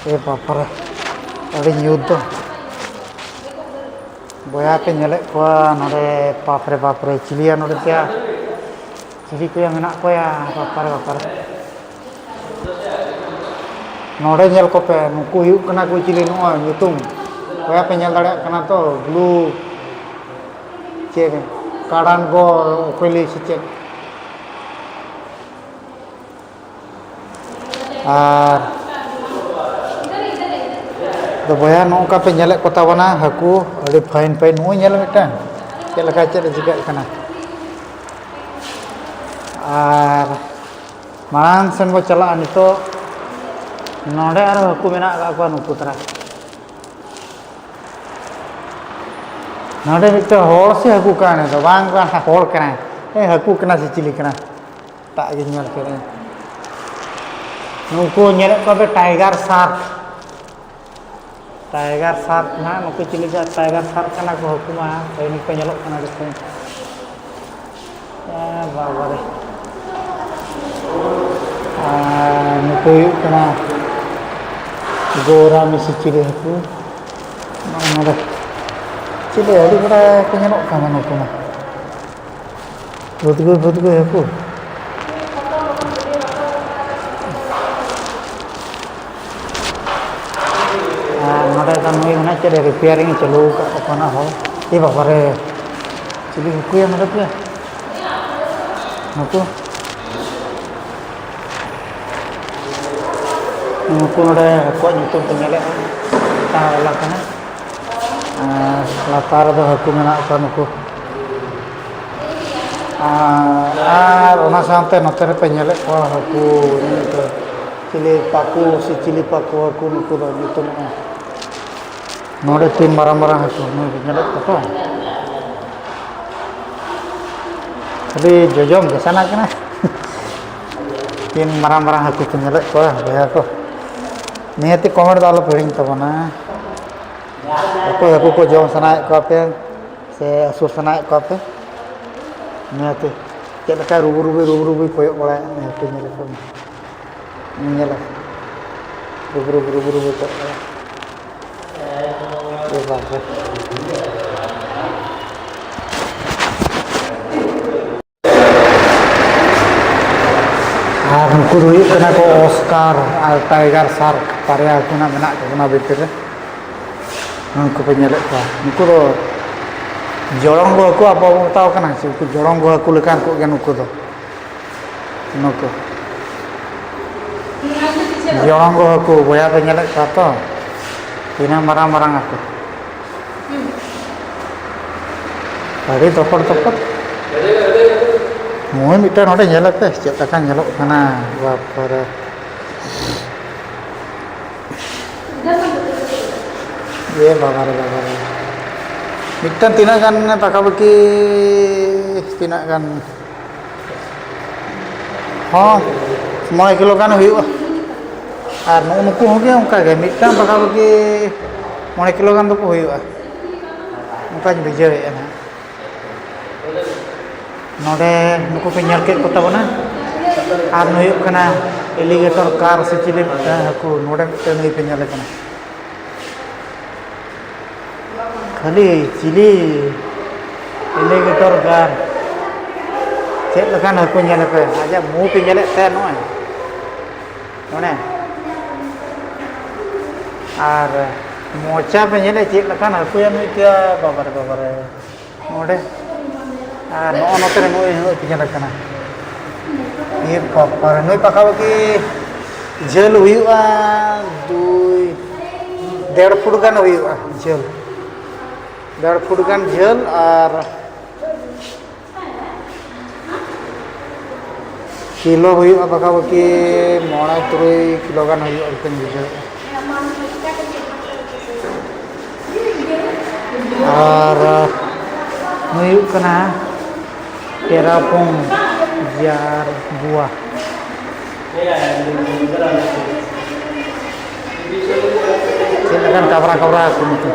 ᱮ ᱵᱟᱯᱨᱮ, ᱟᱹᱰᱤ ᱧᱩᱛ ᱫᱚ᱾ ᱵᱚᱭᱦᱟ ᱯᱮ ᱧᱮᱞᱮᱫ ᱠᱚᱣᱟ ᱱᱚᱰᱮ, ᱵᱟᱯᱨᱮ ᱵᱟᱯᱨᱮ, ᱪᱤᱞᱤᱭᱟ ᱱᱚᱰᱮ ᱛᱮᱭᱟ? ᱪᱤᱞᱤ ᱠᱚᱭᱟ ᱢᱮᱱᱟᱜ ᱠᱚᱭᱟ? ᱵᱟᱯᱨᱮ ᱵᱟᱯᱨᱮ᱾ ᱱᱚᱰᱮ ᱧᱮᱞ ᱠᱚᱯᱮ, ᱱᱩᱠᱩ ᱦᱩᱭᱩᱜ ᱠᱟᱱᱟ ᱠᱚ ᱪᱤᱞᱤ? ᱱᱚᱜᱼᱚᱭ ᱧᱩᱛᱩᱢ, ᱚᱠᱚᱭ ᱯᱮ ᱧᱮᱞ ᱫᱟᱲᱮᱭᱟᱜ ᱠᱟᱱᱟ ᱛᱚ? ᱵᱞᱩ, ᱪᱮᱫ, ᱠᱟᱲᱟᱱ ᱜᱚ ᱚᱠᱚᱭ ᱞᱟᱹᱭ ᱥᱮ ᱪᱮᱫ? ᱟᱨ ᱫᱚ ᱵᱚᱭᱦᱟ, ᱱᱚᱜᱼᱚ ᱱᱚᱝᱠᱟ ᱯᱮ ᱧᱮᱞᱮᱫ ᱠᱚ ᱛᱟᱵᱚᱱᱟ ᱦᱟᱹᱠᱩ, ᱟᱹᱰᱤ fine fine᱾ ᱱᱚᱜᱼᱚᱭ ᱧᱮᱞ ᱢᱤᱫᱴᱟᱝ, ᱪᱮᱫ ᱞᱮᱠᱟ ᱪᱮᱫ ᱮ ᱪᱤᱠᱟᱹᱜ ᱠᱟᱱᱟ᱾ ᱟᱨ ᱢᱟᱲᱟᱝ ᱥᱮᱱ ᱵᱚ ᱪᱟᱞᱟᱜᱼᱟ ᱱᱤᱛᱚᱜ᱾ ᱱᱚᱰᱮ ᱟᱨᱚ ᱦᱟᱹᱠᱩ ᱢᱮᱱᱟᱜ ᱟᱠᱟᱫ ᱠᱚᱣᱟ ᱱᱩᱠᱩ ᱛᱟᱨᱟ᱾ ᱱᱚᱰᱮ ᱢᱤᱫᱴᱮᱱ ᱦᱚᱲ ᱥᱮ ᱦᱟᱹᱠᱩ ᱠᱟᱱᱟᱭ? ᱫᱚ ᱵᱟᱝ ᱠᱟᱱᱟ, ᱦᱚᱲ ᱠᱟᱱᱟᱭ᱾ ᱮ, ᱦᱟᱹᱠᱩ ᱠᱟᱱᱟ ᱥᱮ ᱪᱤᱞᱤ ᱠᱟᱱᱟ? ᱮᱴᱟᱜ ᱜᱮᱧ ᱧᱮᱞ ᱠᱮᱫᱟ᱾ ᱱᱩᱠᱩ ᱧᱮᱞᱮᱫ ᱠᱚᱣᱟ ᱯᱮ, ᱴᱟᱭᱜᱟᱨ ᱥᱟᱨᱠ᱾ ᱴᱟᱭᱜᱟᱨ ᱥᱟᱨᱠ ᱱᱟᱦᱟᱜ, ᱱᱩᱠᱩ ᱪᱤᱞᱤ ᱠᱚ ᱴᱟᱭᱜᱟᱨ ᱥᱟᱨᱠ ᱠᱟᱱᱟ ᱠᱚ ᱦᱟᱹᱠᱩ ᱢᱟ, ᱦᱳᱭ ᱱᱩᱠᱩ ᱧᱮᱞᱚᱜ ᱠᱟᱱᱟ ᱡᱚᱛᱚ᱾ ᱮ ᱵᱟᱵᱟ ᱨᱮ᱾ ᱟᱨ ᱱᱩᱠᱩ ᱦᱩᱭᱩᱜ ᱠᱟᱱᱟ ᱜᱳᱨᱟᱢᱤ ᱥᱮ ᱪᱤᱞᱤ ᱦᱟᱹᱠᱩ᱾ ᱱᱚᱜᱼᱚ ᱱᱚᱰᱮ ᱪᱤᱞᱤ ᱟᱹᱰᱤ ᱵᱟᱲᱟ ᱠᱚ ᱧᱮᱞᱚᱜ ᱠᱟᱱᱟ ᱱᱩᱠᱩ ᱢᱟ᱾ ᱵᱷᱩᱛᱜᱩᱭ, ᱵᱷᱩᱛᱜᱩᱭ ᱦᱟᱹᱠᱩ᱾ ᱟᱨ ᱱᱚᱰᱮ ᱫᱚ ᱱᱩᱭ ᱢᱮᱱᱟᱭ, ᱪᱮᱫ ᱨᱮ ᱨᱤᱯᱮᱭᱟᱨᱤᱝ ᱮ ᱪᱟᱹᱞᱩ ᱟᱠᱟᱫ ᱛᱟᱠᱚᱣᱟ ᱱᱟᱜ ᱦᱚᱲ᱾ ᱮ ᱵᱟᱵᱟ ᱨᱮ, ᱪᱤᱞᱤ ᱦᱟᱹᱠᱩᱭᱟ ᱱᱚᱰᱮ ᱯᱮ? ᱱᱩᱠᱩ, ᱱᱩᱠᱩ ᱱᱚᱰᱮ ᱦᱟᱹᱠᱩᱣᱟᱜ ᱧᱩᱛᱩᱢ ᱠᱚ ᱧᱮᱞᱮᱫᱼᱟ, ᱚᱠᱟ ᱮᱞᱟᱠᱟ ᱠᱟᱱᱟ᱾ ᱟᱨ ᱞᱟᱛᱟᱨ ᱨᱮᱫᱚ ᱦᱟᱹᱠᱩ ᱢᱮᱱᱟᱜ ᱠᱚᱣᱟ ᱱᱩᱠᱩ᱾ ᱟᱨ, ᱟᱨ ᱚᱱᱟ ᱥᱟᱶᱛᱮ ᱱᱚᱛᱮ ᱨᱮᱯᱮ ᱧᱮᱞᱮᱫ ᱠᱚᱣᱟ ᱦᱟᱹᱠᱩ, ᱪᱤᱞᱤ ᱯᱟᱹᱠᱩ ᱥᱮ ᱪᱤᱞᱤ ᱯᱟᱹᱠᱩ ᱦᱟᱹᱠᱩ ᱱᱩᱠᱩ ᱫᱚ ᱧᱩᱛᱩᱢᱚᱜᱼᱟ᱾ ᱱᱚᱰᱮ ᱛᱤᱱ ᱢᱟᱨᱟᱝ ᱢᱟᱨᱟᱝ ᱦᱟᱹᱠᱩ, ᱱᱩᱭ ᱵᱤᱱ ᱧᱮᱞᱮᱫ ᱠᱚᱣᱟ ᱛᱚ? ᱠᱷᱟᱹᱞᱤ ᱡᱚᱡᱚᱢ ᱜᱮ ᱥᱟᱱᱟ ᱠᱟᱱᱟ᱾ ᱛᱤᱱ ᱢᱟᱨᱟᱝ ᱢᱟᱨᱟᱝ ᱦᱟᱹᱠᱩ ᱠᱚ ᱧᱮᱞᱮᱫ ᱠᱚᱣᱟ ᱵᱚᱭᱦᱟ ᱠᱚ᱾ ᱱᱤᱦᱟᱹᱛᱤ comment ᱫᱚ ᱟᱞᱚ ᱯᱮ ᱦᱤᱲᱤᱧ ᱛᱟᱵᱚᱱᱟ᱾ ᱚᱠᱚᱭ ᱦᱟᱹᱠᱩ ᱠᱚ ᱡᱚᱢ ᱥᱟᱱᱟᱭᱮᱫ ᱠᱚᱣᱟ ᱯᱮ ᱥᱮ ᱟᱹᱥᱩᱞ ᱥᱟᱱᱟᱭᱮᱫ ᱠᱚᱣᱟ ᱯᱮ, ᱱᱤᱦᱟᱹᱛᱤ ᱪᱮᱫ ᱞᱮᱠᱟ ᱨᱩᱵᱩ ᱨᱩᱵᱩ, ᱨᱩᱵᱩ ᱨᱩᱵᱩᱭ ᱠᱚᱭᱚᱜ ᱵᱟᱲᱟᱭᱟ, ᱱᱤᱦᱟᱹᱛᱤ ᱧᱮᱞ ᱠᱚᱢ᱾ ᱧᱮᱞᱟ᱾ ᱨᱩᱵᱩ ᱨᱩᱵᱩ, ᱨᱩᱵᱩ ᱨᱩᱵᱩ ᱠᱚᱭᱚᱜ ᱵᱟᱲᱟᱭᱟ᱾ ᱮ ᱵᱟᱵᱟ᱾ ᱟᱨ ᱱᱩᱠᱩ ᱫᱚ ᱦᱩᱭᱩᱜ ᱠᱟᱱᱟ ᱠᱚ ᱚᱥᱠᱟᱨ ᱟᱨ ᱴᱟᱭᱜᱟᱨ ᱥᱟᱨᱠ, ᱵᱟᱨᱭᱟ ᱦᱟᱹᱠᱩ ᱱᱟᱜ ᱢᱮᱱᱟᱜ ᱠᱚ ᱚᱱᱟ ᱵᱷᱤᱛᱤᱨ ᱨᱮ᱾ ᱱᱩᱠᱩ ᱯᱮ ᱧᱮᱞᱮᱫ ᱠᱚᱣᱟ, ᱱᱩᱠᱩ ᱫᱚ ᱡᱚᱲᱚᱝᱜᱚ ᱦᱟᱹᱠᱩ ᱟᱵᱚ ᱵᱚᱱ ᱢᱮᱛᱟᱣ ᱠᱟᱱᱟ, ᱥᱮ ᱩᱱᱠᱩ ᱡᱚᱲᱚᱝᱜᱚ ᱦᱟᱹᱠᱩ ᱞᱮᱠᱟᱱ ᱠᱚ ᱜᱮ ᱱᱩᱠᱩ ᱫᱚ᱾ ᱱᱩᱠᱩ ᱡᱚᱲᱚᱝᱜᱚ ᱦᱟᱹᱠᱩ ᱵᱚᱭᱦᱟ ᱯᱮ ᱧᱮᱞᱮᱫ ᱠᱚᱣᱟ ᱛᱚ, ᱛᱤᱱᱟᱹᱜ ᱢᱟᱨᱟᱝ ᱢᱟᱨᱟᱝ ᱦᱟᱹᱠᱩ᱾ ᱟᱹᱰᱤ ᱛᱚᱯᱚᱴ ᱛᱚᱯᱚᱴ᱾ ᱱᱩᱭ ᱢᱤᱫᱴᱮᱱ ᱱᱚᱰᱮ ᱧᱮᱞ ᱯᱮ, ᱪᱮᱫ ᱞᱮᱠᱟ ᱧᱮᱞᱚᱜ ᱠᱟᱱᱟ, ᱵᱟᱯᱨᱮ᱾ ᱮ ᱵᱟᱵᱟ ᱨᱮ, ᱵᱟᱵᱟ ᱨᱮ᱾ ᱢᱤᱫᱴᱟᱝ ᱛᱤᱱᱟᱹᱜ ᱜᱟᱱ ᱯᱟᱠᱟᱯᱟᱠᱤ, ᱛᱤᱱᱟᱹᱜ ᱜᱟᱱ? ᱦᱚᱸ, ᱢᱚᱬᱮ ᱠᱤᱞᱳ ᱜᱟᱱ ᱦᱩᱭᱩᱜᱼᱟ᱾ ᱟᱨ ᱱᱩᱜᱼᱩ ᱱᱩᱠᱩ ᱦᱚᱸᱜᱮ ᱚᱱᱠᱟ ᱜᱮ, ᱢᱤᱫᱴᱟᱝ ᱯᱟᱠᱟᱯᱟᱠᱤ ᱢᱚᱬᱮ ᱠᱤᱞᱳ ᱜᱟᱱ ᱫᱚᱠᱚ ᱦᱩᱭᱩᱜᱼᱟ, ᱚᱱᱠᱟᱧ ᱵᱩᱡᱷᱟᱹᱣᱮᱫᱼᱟ ᱱᱟᱦᱟᱜ᱾ ᱱᱚᱰᱮ ᱱᱩᱠᱩ ᱯᱮ ᱧᱮᱞ ᱠᱮᱫ ᱠᱚ ᱛᱟᱵᱚᱱᱟ, ᱟᱨ ᱱᱩᱭ ᱦᱩᱭᱩᱜ ᱠᱟᱱᱟ alligator carp ᱥᱮ ᱪᱤᱞᱤ ᱢᱤᱫᱴᱟᱝ ᱦᱟᱹᱠᱩ᱾ ᱱᱚᱰᱮ ᱢᱤᱫᱴᱟᱝ ᱱᱩᱭ ᱯᱮ ᱧᱮᱞᱮ ᱠᱟᱱᱟ᱾ ᱠᱷᱟᱹᱞᱤ ᱪᱤᱞᱤ alligator carp᱾ ᱪᱮᱫ ᱞᱮᱠᱟᱱ ᱦᱟᱹᱠᱩ ᱧᱮᱞ ᱯᱮ, ᱟᱡᱟᱜ ᱢᱩ ᱯᱮ ᱧᱮᱞᱮᱫ ᱛᱟᱭᱟ ᱱᱚᱜᱼᱚᱭ ᱱᱚᱰᱮ, ᱟᱨ ᱢᱚᱪᱟ ᱯᱮ ᱧᱮᱞᱮᱫ ᱪᱮᱫ ᱞᱮᱠᱟᱱ ᱦᱟᱹᱠᱩᱭᱟ ᱱᱩᱭ ᱛᱮᱭᱟ, ᱵᱟᱵᱟᱨᱮ ᱵᱟᱵᱟᱨᱮ᱾ ᱱᱚᱰᱮ ᱟᱨ ᱱᱚᱜᱼᱚ ᱱᱚᱛᱮ ᱨᱮ ᱱᱩᱭ ᱦᱚᱸ ᱯᱤᱡᱟᱱ ᱟᱠᱟᱱᱟ᱾ ᱱᱤᱭᱟᱹ ᱯᱟᱯᱟ ᱨᱮ ᱱᱩᱭ ᱯᱟᱠᱟᱯᱟᱠᱤ ᱡᱷᱟᱹᱞ ᱦᱩᱭᱩᱜᱼᱟ ᱫᱩᱭ, ᱰᱮᱲ ᱯᱷᱩᱴ ᱜᱟᱱ ᱦᱩᱭᱩᱜᱼᱟ ᱡᱷᱟᱹᱞ, ᱰᱮᱲ ᱯᱷᱩᱴ ᱜᱟᱱ ᱡᱷᱟᱹᱞ᱾ ᱟᱨ ᱠᱤᱞᱳ ᱦᱩᱭᱩᱜᱼᱟ ᱯᱟᱠᱟᱯᱟᱠᱤ ᱢᱚᱬᱮ ᱛᱩᱨᱩᱭ ᱠᱤᱞᱳ ᱜᱟᱱ ᱦᱩᱭᱩᱜᱼᱟ ᱞᱮᱠᱟᱧ ᱵᱩᱡᱷᱟᱹᱣᱮᱫᱼᱟ᱾ ᱟᱨ ᱱᱩᱭ ᱦᱩᱭᱩᱜ ᱠᱟᱱᱟ ᱴᱮᱨᱟᱯᱩᱝ ᱡᱟᱨ ᱵᱩᱣᱟ᱾ ᱪᱮᱫ ᱞᱮᱠᱟᱱ ᱠᱟᱵᱽᱨᱟ ᱠᱟᱵᱽᱨᱟ ᱠᱚ ᱱᱩᱠᱩ᱾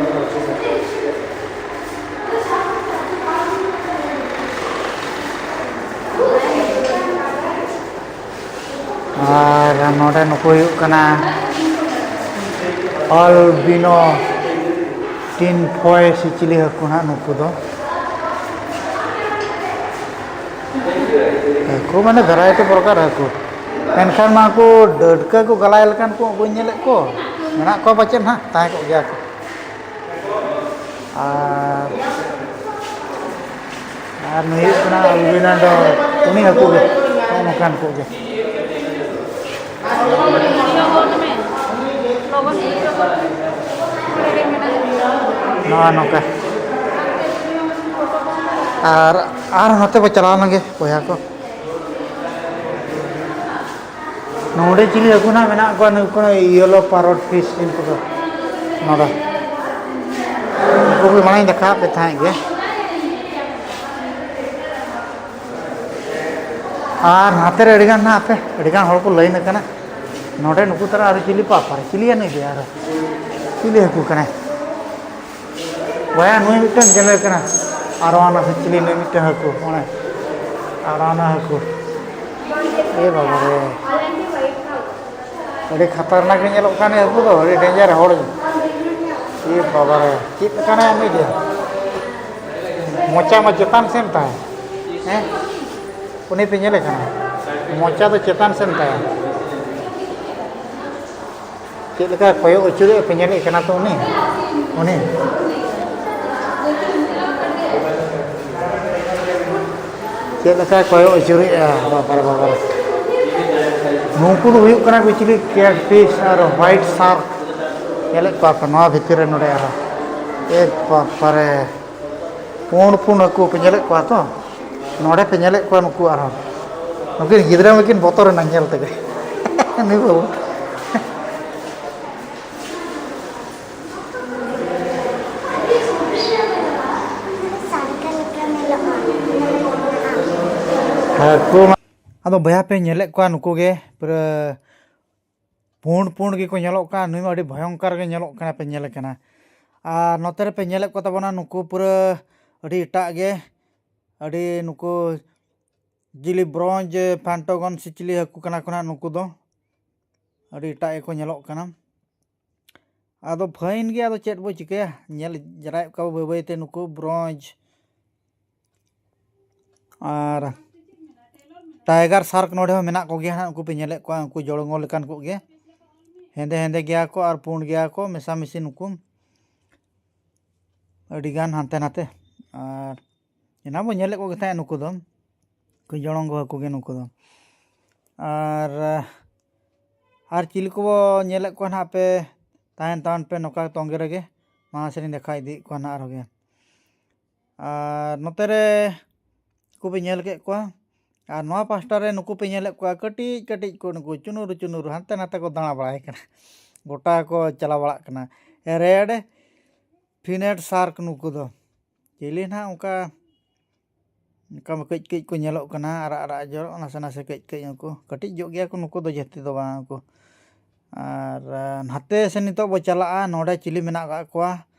ᱟᱨ ᱱᱚᱰᱮ ᱱᱩᱠᱩ ᱦᱩᱭᱩᱜ ᱠᱟᱱᱟ albino tin foil ᱥᱮ ᱪᱤᱞᱤ ᱦᱟᱹᱠᱩ ᱱᱟᱦᱟᱜ ᱱᱩᱠᱩ ᱫᱚ᱾ ᱦᱟᱹᱠᱩ ᱢᱟᱱᱮ variety ᱯᱨᱚᱠᱟᱨ ᱦᱟᱹᱠᱩ᱾ ᱮᱱᱠᱷᱟᱱ ᱢᱟ ᱩᱱᱠᱩ ᱰᱟᱹᱴᱠᱟᱹ ᱠᱚ ᱜᱟᱞᱟᱭ ᱞᱮᱠᱟᱱ ᱠᱚ ᱵᱟᱹᱧ ᱧᱮᱞᱮᱫ ᱠᱚ᱾ ᱢᱮᱱᱟᱜ ᱠᱚᱣᱟ ᱯᱟᱪᱮᱫ ᱱᱟᱦᱟᱜ, ᱛᱟᱦᱮᱸ ᱠᱚᱜ ᱜᱮᱭᱟ ᱠᱚ᱾ ᱟᱨ, ᱟᱨ ᱱᱩᱭ ᱦᱩᱭᱩᱜ ᱠᱟᱱᱟ albino ᱫᱚ, ᱩᱱᱤ ᱦᱟᱹᱠᱩ ᱜᱮ, ᱱᱚᱜᱼᱚ ᱱᱚᱝᱠᱟᱱ ᱠᱚ ᱜᱮ᱾ ᱱᱚᱜᱼᱚ ᱱᱚᱝᱠᱟ᱾ ᱟᱨ, ᱟᱨ ᱦᱟᱱᱛᱮ ᱵᱚ ᱪᱟᱞᱟᱣ ᱞᱮᱱ ᱜᱮ, ᱵᱚᱭᱦᱟ ᱠᱚ᱾ ᱱᱚᱰᱮ ᱪᱤᱞᱤ ᱦᱟᱹᱠᱩ ᱱᱟᱜ ᱢᱮᱱᱟᱜ ᱠᱚᱣᱟ? ᱱᱩᱠᱩ ᱠᱟᱱᱟ yellow parrot fish ᱠᱤᱱᱛᱩ ᱫᱚ ᱱᱚᱰᱮ᱾ ᱢᱟᱲᱟᱝ ᱤᱧ ᱫᱮᱠᱷᱟᱣᱟᱫ ᱯᱮ ᱛᱟᱦᱮᱸᱫ ᱜᱮ᱾ ᱟᱨ ᱱᱟᱛᱮ ᱨᱮ ᱟᱹᱰᱤᱜᱟᱱ ᱱᱟᱦᱟᱜ ᱟᱯᱮ, ᱟᱹᱰᱤᱜᱟᱱ ᱦᱚᱲ ᱠᱚ ᱞᱟᱭᱤᱱ ᱟᱠᱟᱱᱟ᱾ ᱱᱚᱰᱮ ᱱᱩᱠᱩ ᱛᱟᱨᱟ ᱟᱨᱚ ᱪᱤᱞᱤ ᱯᱟᱯᱟᱨ, ᱪᱤᱞᱤᱭᱟ ᱱᱩᱭ ᱫᱚ ᱟᱨᱚ? ᱪᱤᱞᱤ ᱦᱟᱹᱠᱩ ᱠᱟᱱᱟᱭ? ᱵᱚᱭᱟ, ᱱᱩᱭ ᱢᱤᱫᱴᱟᱝ ᱡᱮᱞᱮ ᱠᱟᱱᱟ᱾ ᱟᱨᱚ ᱚᱱᱟ ᱥᱮ ᱪᱤᱞᱤ ᱱᱩᱭ ᱢᱤᱫᱴᱟᱝ ᱦᱟᱹᱠᱩ, ᱚᱱᱮ ᱟᱨᱚ ᱚᱱᱟ ᱦᱟᱹᱠᱩ᱾ ᱮ ᱵᱟᱵᱟ ᱨᱮ, ᱟᱹᱰᱤ ᱠᱷᱟᱛᱟᱨᱱᱟᱠ ᱜᱮ ᱧᱮᱞᱚᱜ ᱠᱟᱱ ᱦᱟᱹᱠᱩ ᱫᱚ, ᱟᱹᱰᱤ ᱰᱮᱧᱡᱟᱨ ᱦᱚᱲ᱾ ᱮ ᱵᱟᱵᱟ ᱨᱮ, ᱪᱮᱫ ᱞᱮᱠᱟᱱᱟᱭ ᱩᱱᱤ ᱫᱚ? ᱢᱚᱪᱟ ᱢᱟ ᱪᱮᱛᱟᱱ ᱥᱮᱱ ᱛᱟᱭ᱾ ᱦᱮᱸ, ᱩᱱᱤ ᱯᱮ ᱧᱮᱞᱮ ᱠᱟᱱᱟ, ᱢᱚᱪᱟ ᱫᱚ ᱪᱮᱛᱟᱱ ᱥᱮᱱ ᱛᱟᱭᱟ᱾ ᱪᱮᱫ ᱞᱮᱠᱟ ᱠᱚᱭᱚᱜ ᱟᱹᱪᱩᱨᱮᱫ ᱯᱮ ᱧᱮᱞᱮᱫ ᱠᱟᱱᱟ ᱛᱚ ᱩᱱᱤ, ᱩᱱᱤ ᱪᱮᱫ ᱞᱮᱠᱟᱭ ᱠᱚᱭᱚᱜ ᱟᱹᱪᱩᱨᱮᱫᱼᱟ, ᱵᱟᱵᱟᱨᱮ ᱵᱟᱵᱟᱨᱮ᱾ ᱱᱩᱠᱩ ᱫᱚ ᱦᱩᱭᱩᱜ ᱠᱟᱱᱟ ᱠᱚ ᱪᱤᱞᱤ? ᱠᱮᱴᱯᱷᱤᱥ ᱟᱨ ᱦᱚᱣᱟᱭᱤᱴ ᱥᱟᱨᱠ᱾ ᱧᱮᱞᱮᱫ ᱠᱚᱣᱟ ᱯᱮ ᱱᱚᱣᱟ ᱵᱷᱤᱛᱤᱨ ᱨᱮ ᱱᱚᱰᱮ ᱟᱨᱦᱚᱸ᱾ ᱮ ᱵᱟᱵᱟᱨᱮ, ᱯᱩᱸᱰ ᱯᱩᱸᱰ ᱦᱟᱹᱠᱩ ᱯᱮ ᱧᱮᱞᱮᱫ ᱠᱚᱣᱟ ᱛᱚ? ᱱᱚᱰᱮ ᱯᱮ ᱧᱮᱞᱮᱫ ᱠᱚᱣᱟ ᱱᱩᱠᱩ ᱟᱨᱦᱚᱸ᱾ ᱱᱩᱠᱤᱱ ᱜᱤᱫᱽᱨᱟᱹ ᱢᱟᱠᱤᱱ ᱵᱚᱛᱚᱨ ᱮᱱᱟ ᱧᱮᱞ ᱛᱮᱜᱮ᱾ ᱱᱩᱭ ᱵᱟᱹᱵᱩ᱾ ᱦᱟᱹᱠᱩ ᱢᱟ ᱟᱫᱚ ᱵᱚᱭᱦᱟ ᱯᱮ ᱧᱮᱞᱮᱫ ᱠᱚᱣᱟ ᱱᱩᱠᱩ ᱜᱮ ᱯᱩᱨᱟᱹ ᱯᱩᱸᱰ ᱯᱩᱸᱰ ᱜᱮᱠᱚ ᱧᱮᱞᱚᱜ ᱠᱟᱱ᱾ ᱱᱩᱭ ᱢᱟ ᱟᱹᱰᱤ ᱵᱷᱚᱭᱚᱝᱠᱟᱨ ᱜᱮ ᱧᱮᱞᱚᱜ ᱠᱟᱱᱟ ᱯᱮ ᱧᱮᱞᱮ ᱠᱟᱱᱟ᱾ ᱟᱨ ᱱᱚᱛᱮ ᱨᱮᱯᱮ ᱧᱮᱞᱮᱫ ᱠᱚ ᱛᱟᱵᱚᱱᱟ ᱱᱩᱠᱩ ᱯᱩᱨᱟᱹ ᱟᱹᱰᱤ ᱮᱴᱟᱜ ᱜᱮ, ᱟᱹᱰᱤ ᱱᱩᱠᱩ ᱡᱤᱞᱤ ᱵᱨᱚᱧᱡᱽ ᱯᱷᱟᱱᱴᱳᱜᱚᱱ ᱥᱮ ᱪᱤᱞᱤ ᱦᱟᱹᱠᱩ ᱠᱟᱱᱟ ᱠᱚ ᱱᱟᱦᱟᱜ ᱱᱩᱠᱩ ᱫᱚ᱾ ᱟᱹᱰᱤ ᱮᱴᱟᱜ ᱜᱮᱠᱚ ᱧᱮᱞᱚᱜ ᱠᱟᱱᱟ᱾ ᱟᱫᱚ ᱯᱷᱟᱭᱤᱱ ᱜᱮ, ᱟᱫᱚ ᱪᱮᱫ ᱵᱚ ᱪᱤᱠᱟᱹᱭᱟ? ᱧᱮᱞ ᱡᱟᱨᱟᱭᱮᱫ ᱠᱚᱣᱟ ᱵᱚ ᱵᱟᱹᱭ ᱵᱟᱹᱭ ᱛᱮ ᱱᱩᱠᱩ ᱵᱨᱚᱧᱡᱽ ᱟᱨ ᱴᱟᱭᱜᱟᱨ ᱥᱟᱨᱠ ᱱᱚᱰᱮ ᱦᱚᱸ ᱢᱮᱱᱟᱜ ᱠᱚᱜᱮᱭᱟ ᱦᱟᱸᱜ᱾ ᱩᱱᱠᱩ ᱯᱮ ᱧᱮᱞᱮᱫ ᱠᱚᱣᱟ, ᱩᱱᱠᱩ ᱡᱚᱲᱜᱚ ᱞᱮᱠᱟᱱ ᱠᱚ ᱜᱮ, ᱦᱮᱸᱫᱮ ᱦᱮᱸᱫᱮ ᱜᱮᱭᱟ ᱠᱚ ᱟᱨ ᱯᱩᱸᱰ ᱜᱮᱭᱟ ᱠᱚ, ᱢᱮᱥᱟᱢᱤᱥᱤ ᱱᱩᱠᱩ ᱟᱹᱰᱤᱜᱟᱱ ᱦᱟᱱᱛᱮ ᱱᱟᱛᱮ᱾ ᱟᱨ ᱮᱱᱟᱝ ᱵᱚ ᱧᱮᱞᱮᱫ ᱠᱚᱜᱮ ᱛᱟᱦᱮᱸᱫ ᱱᱩᱠᱩ ᱫᱚ, ᱩᱱᱠᱩ ᱡᱚᱲᱚᱝᱜᱚ ᱦᱟᱹᱠᱩ ᱜᱮ ᱱᱩᱠᱩ ᱫᱚ᱾ ᱟᱨ, ᱟᱨ ᱪᱤᱞᱤ ᱠᱚᱵᱚ ᱧᱮᱞᱮᱫ ᱠᱚᱣᱟ ᱱᱟᱦᱟᱜ ᱯᱮ, ᱛᱟᱦᱮᱱ ᱛᱟᱵᱚᱱ ᱯᱮ ᱱᱚᱝᱠᱟ ᱛᱚᱸᱜᱮ ᱨᱮᱜᱮ, ᱢᱟᱲᱟᱝ ᱥᱮᱫ ᱤᱧ ᱫᱮᱠᱷᱟ ᱤᱫᱤᱭᱮᱫ ᱠᱚᱣᱟ ᱱᱟᱦᱟᱜ ᱟᱨᱦᱚᱸ ᱜᱮ᱾ ᱟᱨ ᱱᱚᱛᱮ ᱨᱮ ᱠᱚ ᱯᱮ ᱧᱮᱞ ᱠᱮᱫ ᱠᱚᱣᱟ, ᱟᱨ ᱱᱚᱣᱟ ᱯᱟᱥᱴᱟ ᱨᱮ ᱱᱩᱠᱩ ᱯᱮ ᱧᱮᱞᱮᱫ ᱠᱚᱣᱟ ᱠᱟᱹᱴᱤᱡ ᱠᱟᱹᱴᱤᱡ ᱠᱚ, ᱱᱩᱠᱩ ᱪᱩᱱᱩᱨ ᱪᱩᱱᱩᱨ ᱦᱟᱱᱛᱮ ᱱᱟᱛᱮ ᱠᱚ ᱫᱟᱬᱟ ᱵᱟᱲᱟᱭ ᱠᱟᱱᱟ, ᱜᱚᱴᱟ ᱠᱚ ᱪᱟᱞᱟᱣ ᱵᱟᱲᱟᱜ ᱠᱟᱱᱟ᱾ ᱨᱮᱰ ᱯᱷᱤᱱᱮᱴ ᱥᱟᱨᱠ ᱱᱩᱠᱩ ᱫᱚ᱾ ᱪᱤᱞᱤ ᱱᱟᱦᱟᱜ ᱚᱱᱠᱟ, ᱚᱱᱠᱟ ᱢᱟ ᱠᱟᱹᱡ ᱠᱟᱹᱡ ᱠᱚ ᱧᱮᱞᱚᱜ ᱠᱟᱱᱟ, ᱟᱨᱟᱜ ᱟᱨᱟᱜ ᱡᱚᱨᱚᱜ, ᱱᱟᱥᱮ ᱱᱟᱥᱮ ᱠᱟᱹᱡ ᱠᱟᱹᱡ᱾ ᱩᱱᱠᱩ ᱠᱟᱹᱴᱤᱡ ᱧᱚᱜ ᱜᱮᱭᱟ ᱠᱚ ᱱᱩᱠᱩ ᱫᱚ, ᱡᱟᱹᱥᱛᱤ ᱫᱚ ᱵᱟᱝ ᱩᱱᱠᱩ᱾ ᱟᱨ ᱱᱟᱛᱮ ᱥᱮ ᱱᱤᱛᱚᱜ ᱵᱚ ᱪᱟᱞᱟᱜᱼᱟ, ᱱᱚᱰᱮ ᱪᱤᱞᱤ ᱢᱮᱱᱟᱜ ᱟᱠᱟᱫ ᱠᱚᱣᱟ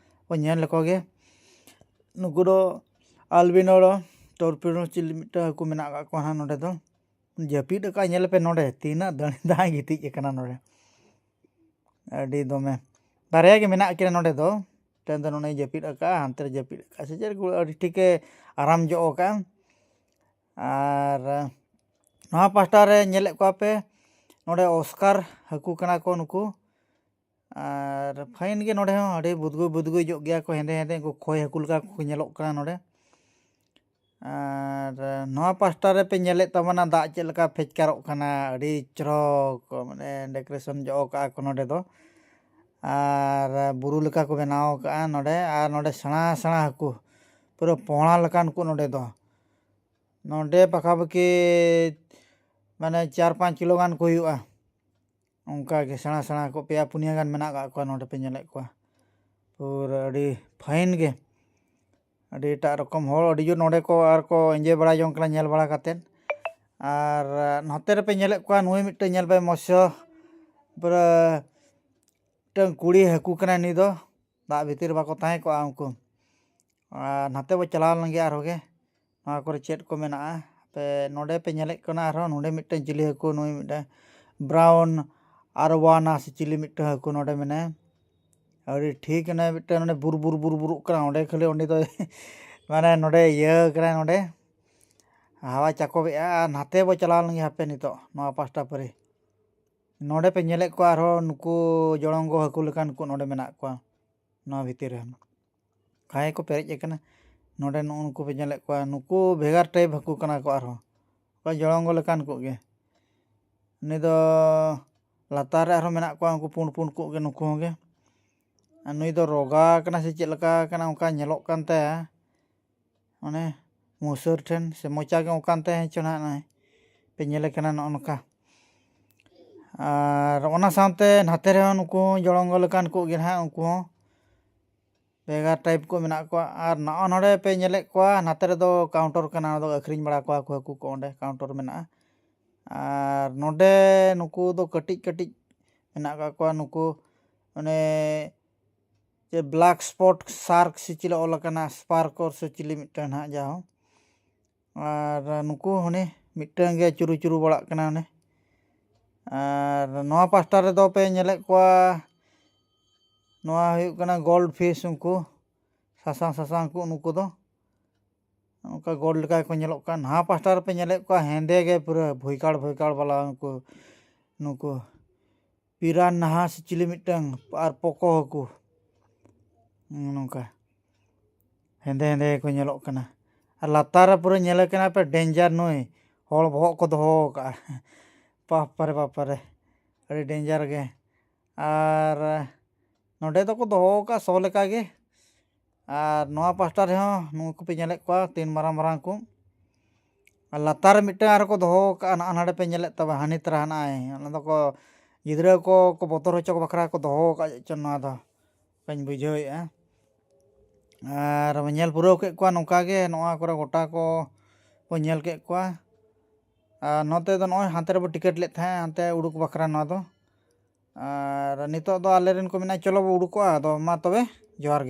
ᱵᱚ ᱧᱮᱞ ᱞᱮᱠᱚ ᱜᱮ᱾ ᱱᱩᱠᱩ ᱫᱚ ᱟᱞᱵᱤᱱᱳ ᱴᱚᱨᱯᱤᱰᱳ ᱪᱤᱞᱤ ᱢᱤᱫᱴᱟᱝ ᱦᱟᱹᱠᱩ ᱢᱮᱱᱟᱜ ᱟᱠᱟᱫ ᱠᱚᱣᱟ ᱦᱟᱸᱜ ᱱᱚᱰᱮ ᱫᱚ᱾ ᱡᱟᱹᱯᱤᱫ ᱟᱠᱟᱫ, ᱧᱮᱞ ᱯᱮ ᱱᱚᱰᱮ ᱛᱤᱱᱟᱹᱜ ᱫᱟᱲᱮ ᱫᱟᱭ ᱜᱤᱛᱤᱡ ᱟᱠᱟᱱᱟ ᱱᱚᱰᱮ᱾ ᱟᱹᱰᱤ ᱫᱚᱢᱮ ᱵᱟᱨᱭᱟ ᱜᱮ ᱢᱮᱱᱟᱜ ᱠᱤᱱᱟ ᱱᱚᱰᱮ ᱫᱚ᱾ ᱢᱤᱫᱴᱮᱱ ᱫᱚ ᱱᱚᱰᱮ ᱡᱟᱹᱯᱤᱫ ᱟᱠᱟᱫᱼᱟ, ᱦᱟᱱᱛᱮ ᱨᱮ ᱡᱟᱹᱯᱤᱫ ᱟᱠᱟᱫᱼᱟ ᱥᱮ ᱪᱮᱫ, ᱟᱹᱰᱤ ᱴᱷᱤᱠᱮ ᱟᱨᱟᱢ ᱧᱚᱜ ᱟᱠᱟᱫᱼᱟ᱾ ᱟᱨ ᱱᱚᱣᱟ ᱯᱟᱦᱴᱟ ᱨᱮ ᱧᱮᱞᱮᱫ ᱠᱚᱣᱟ ᱯᱮ, ᱱᱚᱰᱮ ᱚᱥᱠᱟᱨ ᱦᱟᱹᱠᱩ ᱠᱟᱱᱟ ᱠᱚ ᱱᱩᱠᱩ᱾ ᱟᱨ ᱯᱷᱟᱭᱤᱱ ᱜᱮ ᱱᱚᱰᱮ ᱦᱚᱸ, ᱟᱹᱰᱤ ᱵᱩᱫᱜᱩ ᱵᱩᱫᱜᱩ ᱧᱚᱜ ᱜᱮᱭᱟ ᱠᱚ, ᱦᱮᱸᱫᱮ ᱦᱮᱸᱫᱮ, ᱩᱱᱠᱩ ᱠᱷᱚᱭ ᱦᱟᱹᱠᱩ ᱞᱮᱠᱟ ᱠᱚ ᱧᱮᱞᱚᱜ ᱠᱟᱱᱟ ᱱᱚᱰᱮ᱾ ᱟᱨ ᱱᱚᱣᱟ ᱯᱟᱥᱴᱟ ᱨᱮᱯᱮ ᱧᱮᱞᱮᱫ ᱛᱟᱵᱚᱱᱟ ᱫᱟᱜ ᱪᱮᱫ ᱞᱮᱠᱟ ᱯᱷᱮᱪᱠᱟᱨᱚᱜ ᱠᱟᱱᱟ, ᱟᱹᱰᱤ ᱪᱚᱨᱚᱠ ᱢᱟᱱᱮ ᱰᱮᱠᱳᱨᱮᱥᱚᱱ ᱧᱚᱜ ᱠᱟᱜᱼᱟ ᱠᱚ ᱱᱚᱰᱮ ᱫᱚ᱾ ᱟᱨ ᱵᱩᱨᱩ ᱞᱮᱠᱟ ᱠᱚ ᱵᱮᱱᱟᱣ ᱠᱟᱜᱼᱟ ᱱᱚᱰᱮ, ᱟᱨ ᱱᱚᱰᱮ ᱥᱮᱬᱟ ᱥᱮᱬᱟ ᱦᱟᱹᱠᱩ, ᱯᱩᱨᱟᱹ ᱯᱚᱦᱲᱟ ᱞᱮᱠᱟᱱ ᱠᱚ ᱱᱚᱰᱮ ᱫᱚ᱾ ᱱᱚᱰᱮ ᱯᱟᱠᱟᱯᱟᱠᱤ ᱢᱟᱱᱮ ᱪᱟᱨ ᱯᱟᱸᱪ ᱠᱤᱞᱳ ᱜᱟᱱ ᱠᱚ ᱦᱩᱭᱩᱜᱼᱟ᱾ ᱚᱱᱠᱟ ᱜᱮ ᱥᱮᱬᱟ ᱥᱮᱬᱟ ᱠᱚ ᱯᱮᱭᱟ ᱯᱩᱱᱭᱟᱹ ᱜᱟᱱ ᱢᱮᱱᱟᱜ ᱟᱠᱟᱫ ᱠᱚᱣᱟ ᱱᱚᱰᱮ ᱯᱮ ᱧᱮᱞᱮᱫ ᱠᱚᱣᱟ᱾ ᱯᱩᱨᱟᱹ ᱟᱹᱰᱤ ᱯᱷᱟᱭᱤᱱ ᱜᱮ, ᱟᱹᱰᱤ ᱮᱴᱟᱜ ᱨᱚᱠᱚᱢ ᱦᱚᱲ ᱟᱹᱰᱤ ᱡᱳᱨ ᱱᱚᱰᱮ ᱠᱚ ᱟᱨ ᱠᱚ ᱮᱱᱡᱚᱭ ᱵᱟᱲᱟ ᱡᱚᱝ ᱠᱟᱱᱟ ᱧᱮᱞ ᱵᱟᱲᱟ ᱠᱟᱛᱮᱫ᱾ ᱟᱨ ᱱᱚᱛᱮ ᱨᱮᱯᱮ ᱧᱮᱞᱮᱫ ᱠᱚᱣᱟ ᱱᱩᱭ ᱢᱤᱫᱴᱮᱱ ᱧᱮᱞ ᱯᱮ ᱢᱚᱛᱥᱚ, ᱯᱩᱨᱟᱹ ᱢᱤᱫᱴᱟᱝ ᱠᱩᱲᱤ ᱦᱟᱹᱠᱩ ᱠᱟᱱᱟᱭ ᱱᱩᱭ ᱫᱚ, ᱫᱟᱜ ᱵᱷᱤᱛᱤᱨ ᱨᱮ ᱵᱟᱠᱚ ᱛᱟᱦᱮᱸ ᱠᱚᱜᱼᱟ ᱩᱱᱠᱩ᱾ ᱟᱨ ᱱᱟᱛᱮ ᱵᱚ ᱪᱟᱞᱟᱣ ᱞᱮᱱ ᱜᱮ ᱟᱨᱦᱚᱸ ᱜᱮ, ᱱᱚᱣᱟ ᱠᱚᱨᱮ ᱪᱮᱫ ᱠᱚ ᱢᱮᱱᱟᱜᱼᱟ᱾ ᱟᱯᱮ ᱱᱚᱰᱮ ᱯᱮ ᱧᱮᱞᱮᱫ ᱠᱟᱱᱟ ᱟᱨᱦᱚᱸ ᱱᱚᱰᱮ ᱢᱤᱫᱴᱮᱱ ᱪᱤᱞᱤ ᱦᱟᱹᱠᱩ, ᱱᱩᱭ ᱢᱤᱫᱴᱮᱱ ᱵᱨᱟᱣᱩᱱ ᱟᱨᱣᱟᱱᱟ ᱥᱮ ᱪᱤᱞᱤ ᱢᱤᱫᱴᱮᱱ ᱦᱟᱹᱠᱩ ᱱᱚᱰᱮ ᱢᱮᱱᱟᱭᱟ᱾ ᱟᱹᱰᱤ ᱴᱷᱤᱠ ᱚᱱᱮ ᱢᱤᱫᱴᱮᱱ ᱚᱸᱰᱮ ᱵᱩᱨ ᱵᱩᱨ ᱵᱩᱨ ᱵᱩᱨᱩᱜ ᱠᱟᱱᱟ, ᱚᱸᱰᱮ ᱠᱷᱟᱹᱞᱤ ᱩᱱᱤ ᱫᱚ ᱢᱟᱱᱮ ᱱᱚᱰᱮ ᱤᱭᱟᱹ ᱠᱟᱱᱟᱭ ᱱᱚᱰᱮ᱾ ᱦᱟᱣᱟ ᱪᱟᱠᱚᱵᱮᱜᱼᱟ᱾ ᱟᱨ ᱱᱟᱛᱮ ᱵᱚ ᱪᱟᱞᱟᱣ ᱞᱮᱱ ᱜᱮ ᱦᱟᱯᱮ ᱱᱤᱛᱚᱜ ᱱᱚᱣᱟ ᱯᱟᱥᱴᱟ ᱯᱟᱹᱨᱤ᱾ ᱱᱚᱰᱮ ᱯᱮ ᱧᱮᱞᱮᱫ ᱠᱚᱣᱟ ᱟᱨᱦᱚᱸ ᱱᱩᱠᱩ ᱡᱚᱲᱚᱝᱜᱚ ᱦᱟᱹᱠᱩ ᱞᱮᱠᱟᱱ ᱠᱚ ᱱᱚᱰᱮ ᱢᱮᱱᱟᱜ ᱠᱚᱣᱟ ᱱᱚᱣᱟ ᱵᱷᱤᱛᱤᱨ ᱨᱮ᱾ ᱠᱷᱟᱭ ᱠᱚ ᱯᱮᱨᱮᱡ ᱟᱠᱟᱱᱟ᱾ ᱱᱚᱰᱮ ᱱᱩᱜᱼᱩ ᱱᱩᱠᱩ ᱯᱮ ᱧᱮᱞᱮᱫ ᱠᱚᱣᱟ, ᱱᱩᱠᱩ ᱵᱷᱮᱜᱟᱨ ᱴᱟᱭᱤᱯ ᱦᱟᱹᱠᱩ ᱠᱟᱱᱟ ᱠᱚ ᱟᱨᱦᱚᱸ᱾ ᱚᱠᱟ ᱡᱚᱲᱚᱝᱜᱚ ᱞᱮᱠᱟᱱ ᱠᱚ ᱜᱮ᱾ ᱩᱱᱤ ᱫᱚ ᱞᱟᱛᱟᱨ ᱨᱮ ᱟᱨᱦᱚᱸ ᱢᱮᱱᱟᱜ ᱠᱚᱣᱟ, ᱩᱱᱠᱩ ᱯᱩᱸᱰ ᱯᱩᱸᱰ ᱠᱚ ᱜᱮ ᱱᱩᱠᱩ ᱦᱚᱸ ᱜᱮ᱾ ᱟᱨ ᱱᱩᱭ ᱫᱚ ᱨᱚᱜᱟ ᱠᱟᱱᱟ ᱥᱮ ᱪᱮᱫ ᱞᱮᱠᱟ ᱠᱟᱱᱟ, ᱚᱱᱠᱟ ᱧᱮᱞᱚᱜ ᱠᱟᱱ ᱛᱟᱭᱟ᱾ ᱚᱱᱮ ᱢᱩᱥᱟᱹᱨ ᱴᱷᱮᱱ ᱥᱮ ᱢᱚᱪᱟ ᱜᱮ ᱚᱱᱠᱟᱱ ᱛᱟᱭᱟ ᱪᱚ ᱱᱟᱦᱟᱜ, ᱱᱚᱜᱼᱚᱭ ᱯᱮ ᱧᱮᱞᱮ ᱠᱟᱱᱟ ᱱᱚᱜᱼᱚ ᱱᱚᱝᱠᱟ᱾ ᱟᱨ ᱚᱱᱟ ᱥᱟᱶᱛᱮ ᱱᱟᱛᱮ ᱨᱮᱦᱚᱸ ᱱᱩᱠᱩ ᱡᱚᱲᱚᱝᱜᱚ ᱞᱮᱠᱟᱱ ᱠᱚ ᱜᱮ ᱱᱟᱦᱟᱜ, ᱩᱱᱠᱩ ᱦᱚᱸ ᱵᱷᱮᱜᱟᱨ ᱴᱟᱭᱤᱯ ᱠᱚ ᱢᱮᱱᱟᱜ ᱠᱚᱣᱟ᱾ ᱟᱨ ᱱᱚᱜᱼᱚ ᱱᱚᱰᱮ ᱯᱮ ᱧᱮᱞᱮᱫ ᱠᱚᱣᱟ, ᱱᱟᱛᱮ ᱨᱮᱫᱚ ᱠᱟᱣᱩᱱᱴᱟᱨ ᱠᱟᱱᱟ, ᱚᱱᱟ ᱫᱚ ᱟᱹᱠᱷᱨᱤᱧ ᱵᱟᱲᱟ ᱠᱚᱣᱟ ᱠᱚ ᱦᱟᱹᱠᱩ ᱠᱚ, ᱚᱸᱰᱮ ᱠᱟᱣᱩᱱᱴᱟᱨ ᱢᱮᱱᱟᱜᱼᱟ᱾ ᱟᱨ ᱱᱚᱰᱮ ᱱᱩᱠᱩ ᱫᱚ ᱠᱟᱹᱴᱤᱡ ᱠᱟᱹᱴᱤᱡ ᱢᱮᱱᱟᱜ ᱟᱠᱟᱫ ᱠᱚᱣᱟ, ᱱᱩᱠᱩ ᱚᱱᱮ ᱪᱮᱫ ᱵᱞᱮᱠ ᱥᱯᱚᱴ ᱥᱟᱨᱠ ᱥᱮ ᱪᱤᱞᱤ ᱚᱞ ᱟᱠᱟᱱᱟ, ᱥᱯᱟᱨᱠᱚᱨ ᱥᱮ ᱪᱤᱞᱤ ᱢᱤᱫᱴᱟᱝ ᱱᱟᱦᱟᱜ ᱡᱟᱦᱳ᱾ ᱟᱨ ᱱᱩᱠᱩ ᱦᱚᱸ ᱢᱤᱫᱴᱟᱝ ᱜᱮ ᱪᱩᱨᱩ ᱪᱩᱨᱩ ᱵᱟᱲᱟᱜ ᱠᱟᱱᱟ ᱚᱱᱮ᱾ ᱟᱨ ᱱᱚᱣᱟ ᱯᱟᱥᱴᱟ ᱨᱮᱫᱚ ᱯᱮ ᱧᱮᱞᱮᱫ ᱠᱚᱣᱟ, ᱱᱚᱣᱟ ᱦᱩᱭᱩᱜ ᱠᱟᱱᱟ ᱜᱳᱞᱰ ᱯᱷᱤᱥ, ᱩᱱᱠᱩ ᱥᱟᱥᱟᱝ ᱥᱟᱥᱟᱝ ᱠᱚ ᱱᱩᱠᱩ ᱫᱚ᱾ ᱚᱱᱠᱟ ᱜᱳᱞᱰ ᱞᱮᱠᱟ ᱜᱮᱠᱚ ᱧᱮᱞᱚᱜ ᱠᱟᱱ᱾ ᱱᱟᱣᱟ ᱯᱟᱥᱴᱟ ᱨᱮᱯᱮ ᱧᱮᱞᱮᱫ ᱠᱚᱣᱟ ᱦᱮᱸᱫᱮ ᱜᱮ ᱯᱩᱨᱟᱹ ᱵᱷᱩᱭᱠᱟᱲ ᱵᱷᱩᱭᱠᱟᱲ ᱵᱟᱞᱟ ᱩᱱᱠᱩ, ᱱᱩᱠᱩ ᱯᱤᱨᱟᱱᱦᱟ ᱥᱮ ᱪᱤᱞᱤ ᱢᱤᱫᱴᱟᱝ, ᱟᱨ ᱯᱚᱠᱚ ᱦᱟᱹᱠᱩ᱾ ᱱᱚᱝᱠᱟ ᱦᱮᱸᱫᱮ ᱦᱮᱸᱫᱮ ᱜᱮᱠᱚ ᱧᱮᱞᱚᱜ ᱠᱟᱱᱟ᱾ ᱟᱨ ᱞᱟᱛᱟᱨ ᱨᱮ ᱯᱩᱨᱟᱹ ᱧᱮᱞᱮ ᱠᱟᱱᱟ ᱯᱮ ᱰᱮᱧᱡᱟᱨ ᱱᱩᱭ, ᱦᱚᱲ ᱵᱚᱦᱚᱜ ᱠᱚ ᱫᱚᱦᱚ ᱟᱠᱟᱫᱼᱟ᱾ ᱵᱟᱯᱟᱨᱮ ᱵᱟᱯᱟᱨᱮ, ᱟᱹᱰᱤ ᱰᱮᱧᱡᱟᱨ ᱜᱮ᱾ ᱟᱨ ᱱᱚᱰᱮ ᱫᱚᱠᱚ ᱫᱚᱦᱚ ᱟᱠᱟᱫ ᱥᱚ ᱞᱮᱠᱟ ᱜᱮ᱾ ᱟᱨ ᱱᱚᱣᱟ ᱯᱟᱥᱴᱟ ᱨᱮᱦᱚᱸ ᱱᱩᱠᱩ ᱯᱮ ᱧᱮᱞᱮᱫ ᱠᱚᱣᱟ ᱛᱤᱱ ᱢᱟᱨᱟᱝ ᱢᱟᱨᱟᱝ ᱠᱚ᱾ ᱟᱨ ᱞᱟᱛᱟᱨ ᱨᱮ ᱢᱤᱫᱴᱟᱝ ᱟᱨᱦᱚᱸ ᱠᱚ ᱫᱚᱦᱚ ᱟᱠᱟᱫᱼᱟ, ᱱᱟᱜᱼᱟ ᱱᱟᱰᱮ ᱯᱮ ᱧᱮᱞᱮᱫ ᱛᱟᱵᱚᱱᱟ, ᱦᱟᱹᱱᱤ ᱛᱟᱨᱟ ᱦᱮᱱᱟᱜᱼᱟᱭ᱾ ᱚᱱᱟ ᱫᱚᱠᱚ ᱜᱤᱫᱽᱨᱟᱹ ᱠᱚ ᱠᱚ ᱵᱚᱛᱚᱨ ᱦᱚᱪᱚ ᱠᱚ ᱵᱟᱠᱷᱨᱟ ᱠᱚ ᱫᱚᱦᱚ ᱟᱠᱟᱫ ᱪᱚᱝ, ᱱᱚᱣᱟ ᱫᱚ ᱵᱟᱹᱧ ᱵᱩᱡᱷᱟᱹᱣᱮᱫᱼᱟ᱾ ᱟᱨ ᱧᱮᱞ ᱯᱩᱨᱟᱹᱣ ᱠᱮᱫ ᱠᱚᱣᱟ ᱱᱚᱝᱠᱟ ᱜᱮ, ᱱᱚᱣᱟ ᱠᱚᱨᱮ ᱜᱚᱴᱟ ᱠᱚ ᱵᱚ ᱧᱮᱞ ᱠᱮᱫ ᱠᱚᱣᱟ᱾ ᱟᱨ ᱱᱚᱛᱮ ᱫᱚ ᱱᱚᱜᱼᱚᱭ ᱦᱟᱱᱛᱮ ᱨᱮᱵᱚ ᱴᱤᱠᱤᱴ ᱞᱮᱫ ᱛᱟᱦᱮᱸᱫ, ᱦᱟᱱᱛᱮ ᱩᱰᱩᱠ ᱵᱟᱠᱷᱨᱟ ᱱᱚᱣᱟ ᱫᱚ᱾ ᱟᱨ ᱱᱤᱛᱚᱜ ᱫᱚ ᱟᱞᱮ ᱨᱮᱱ ᱠᱚ ᱢᱮᱱᱟ, ᱪᱚᱞᱚ ᱵᱚ ᱩᱰᱩᱠᱚᱜᱼᱟ᱾ ᱟᱫᱚ ᱢᱟ ᱛᱚᱵᱮ, ᱡᱚᱦᱟᱨ ᱜᱮ᱾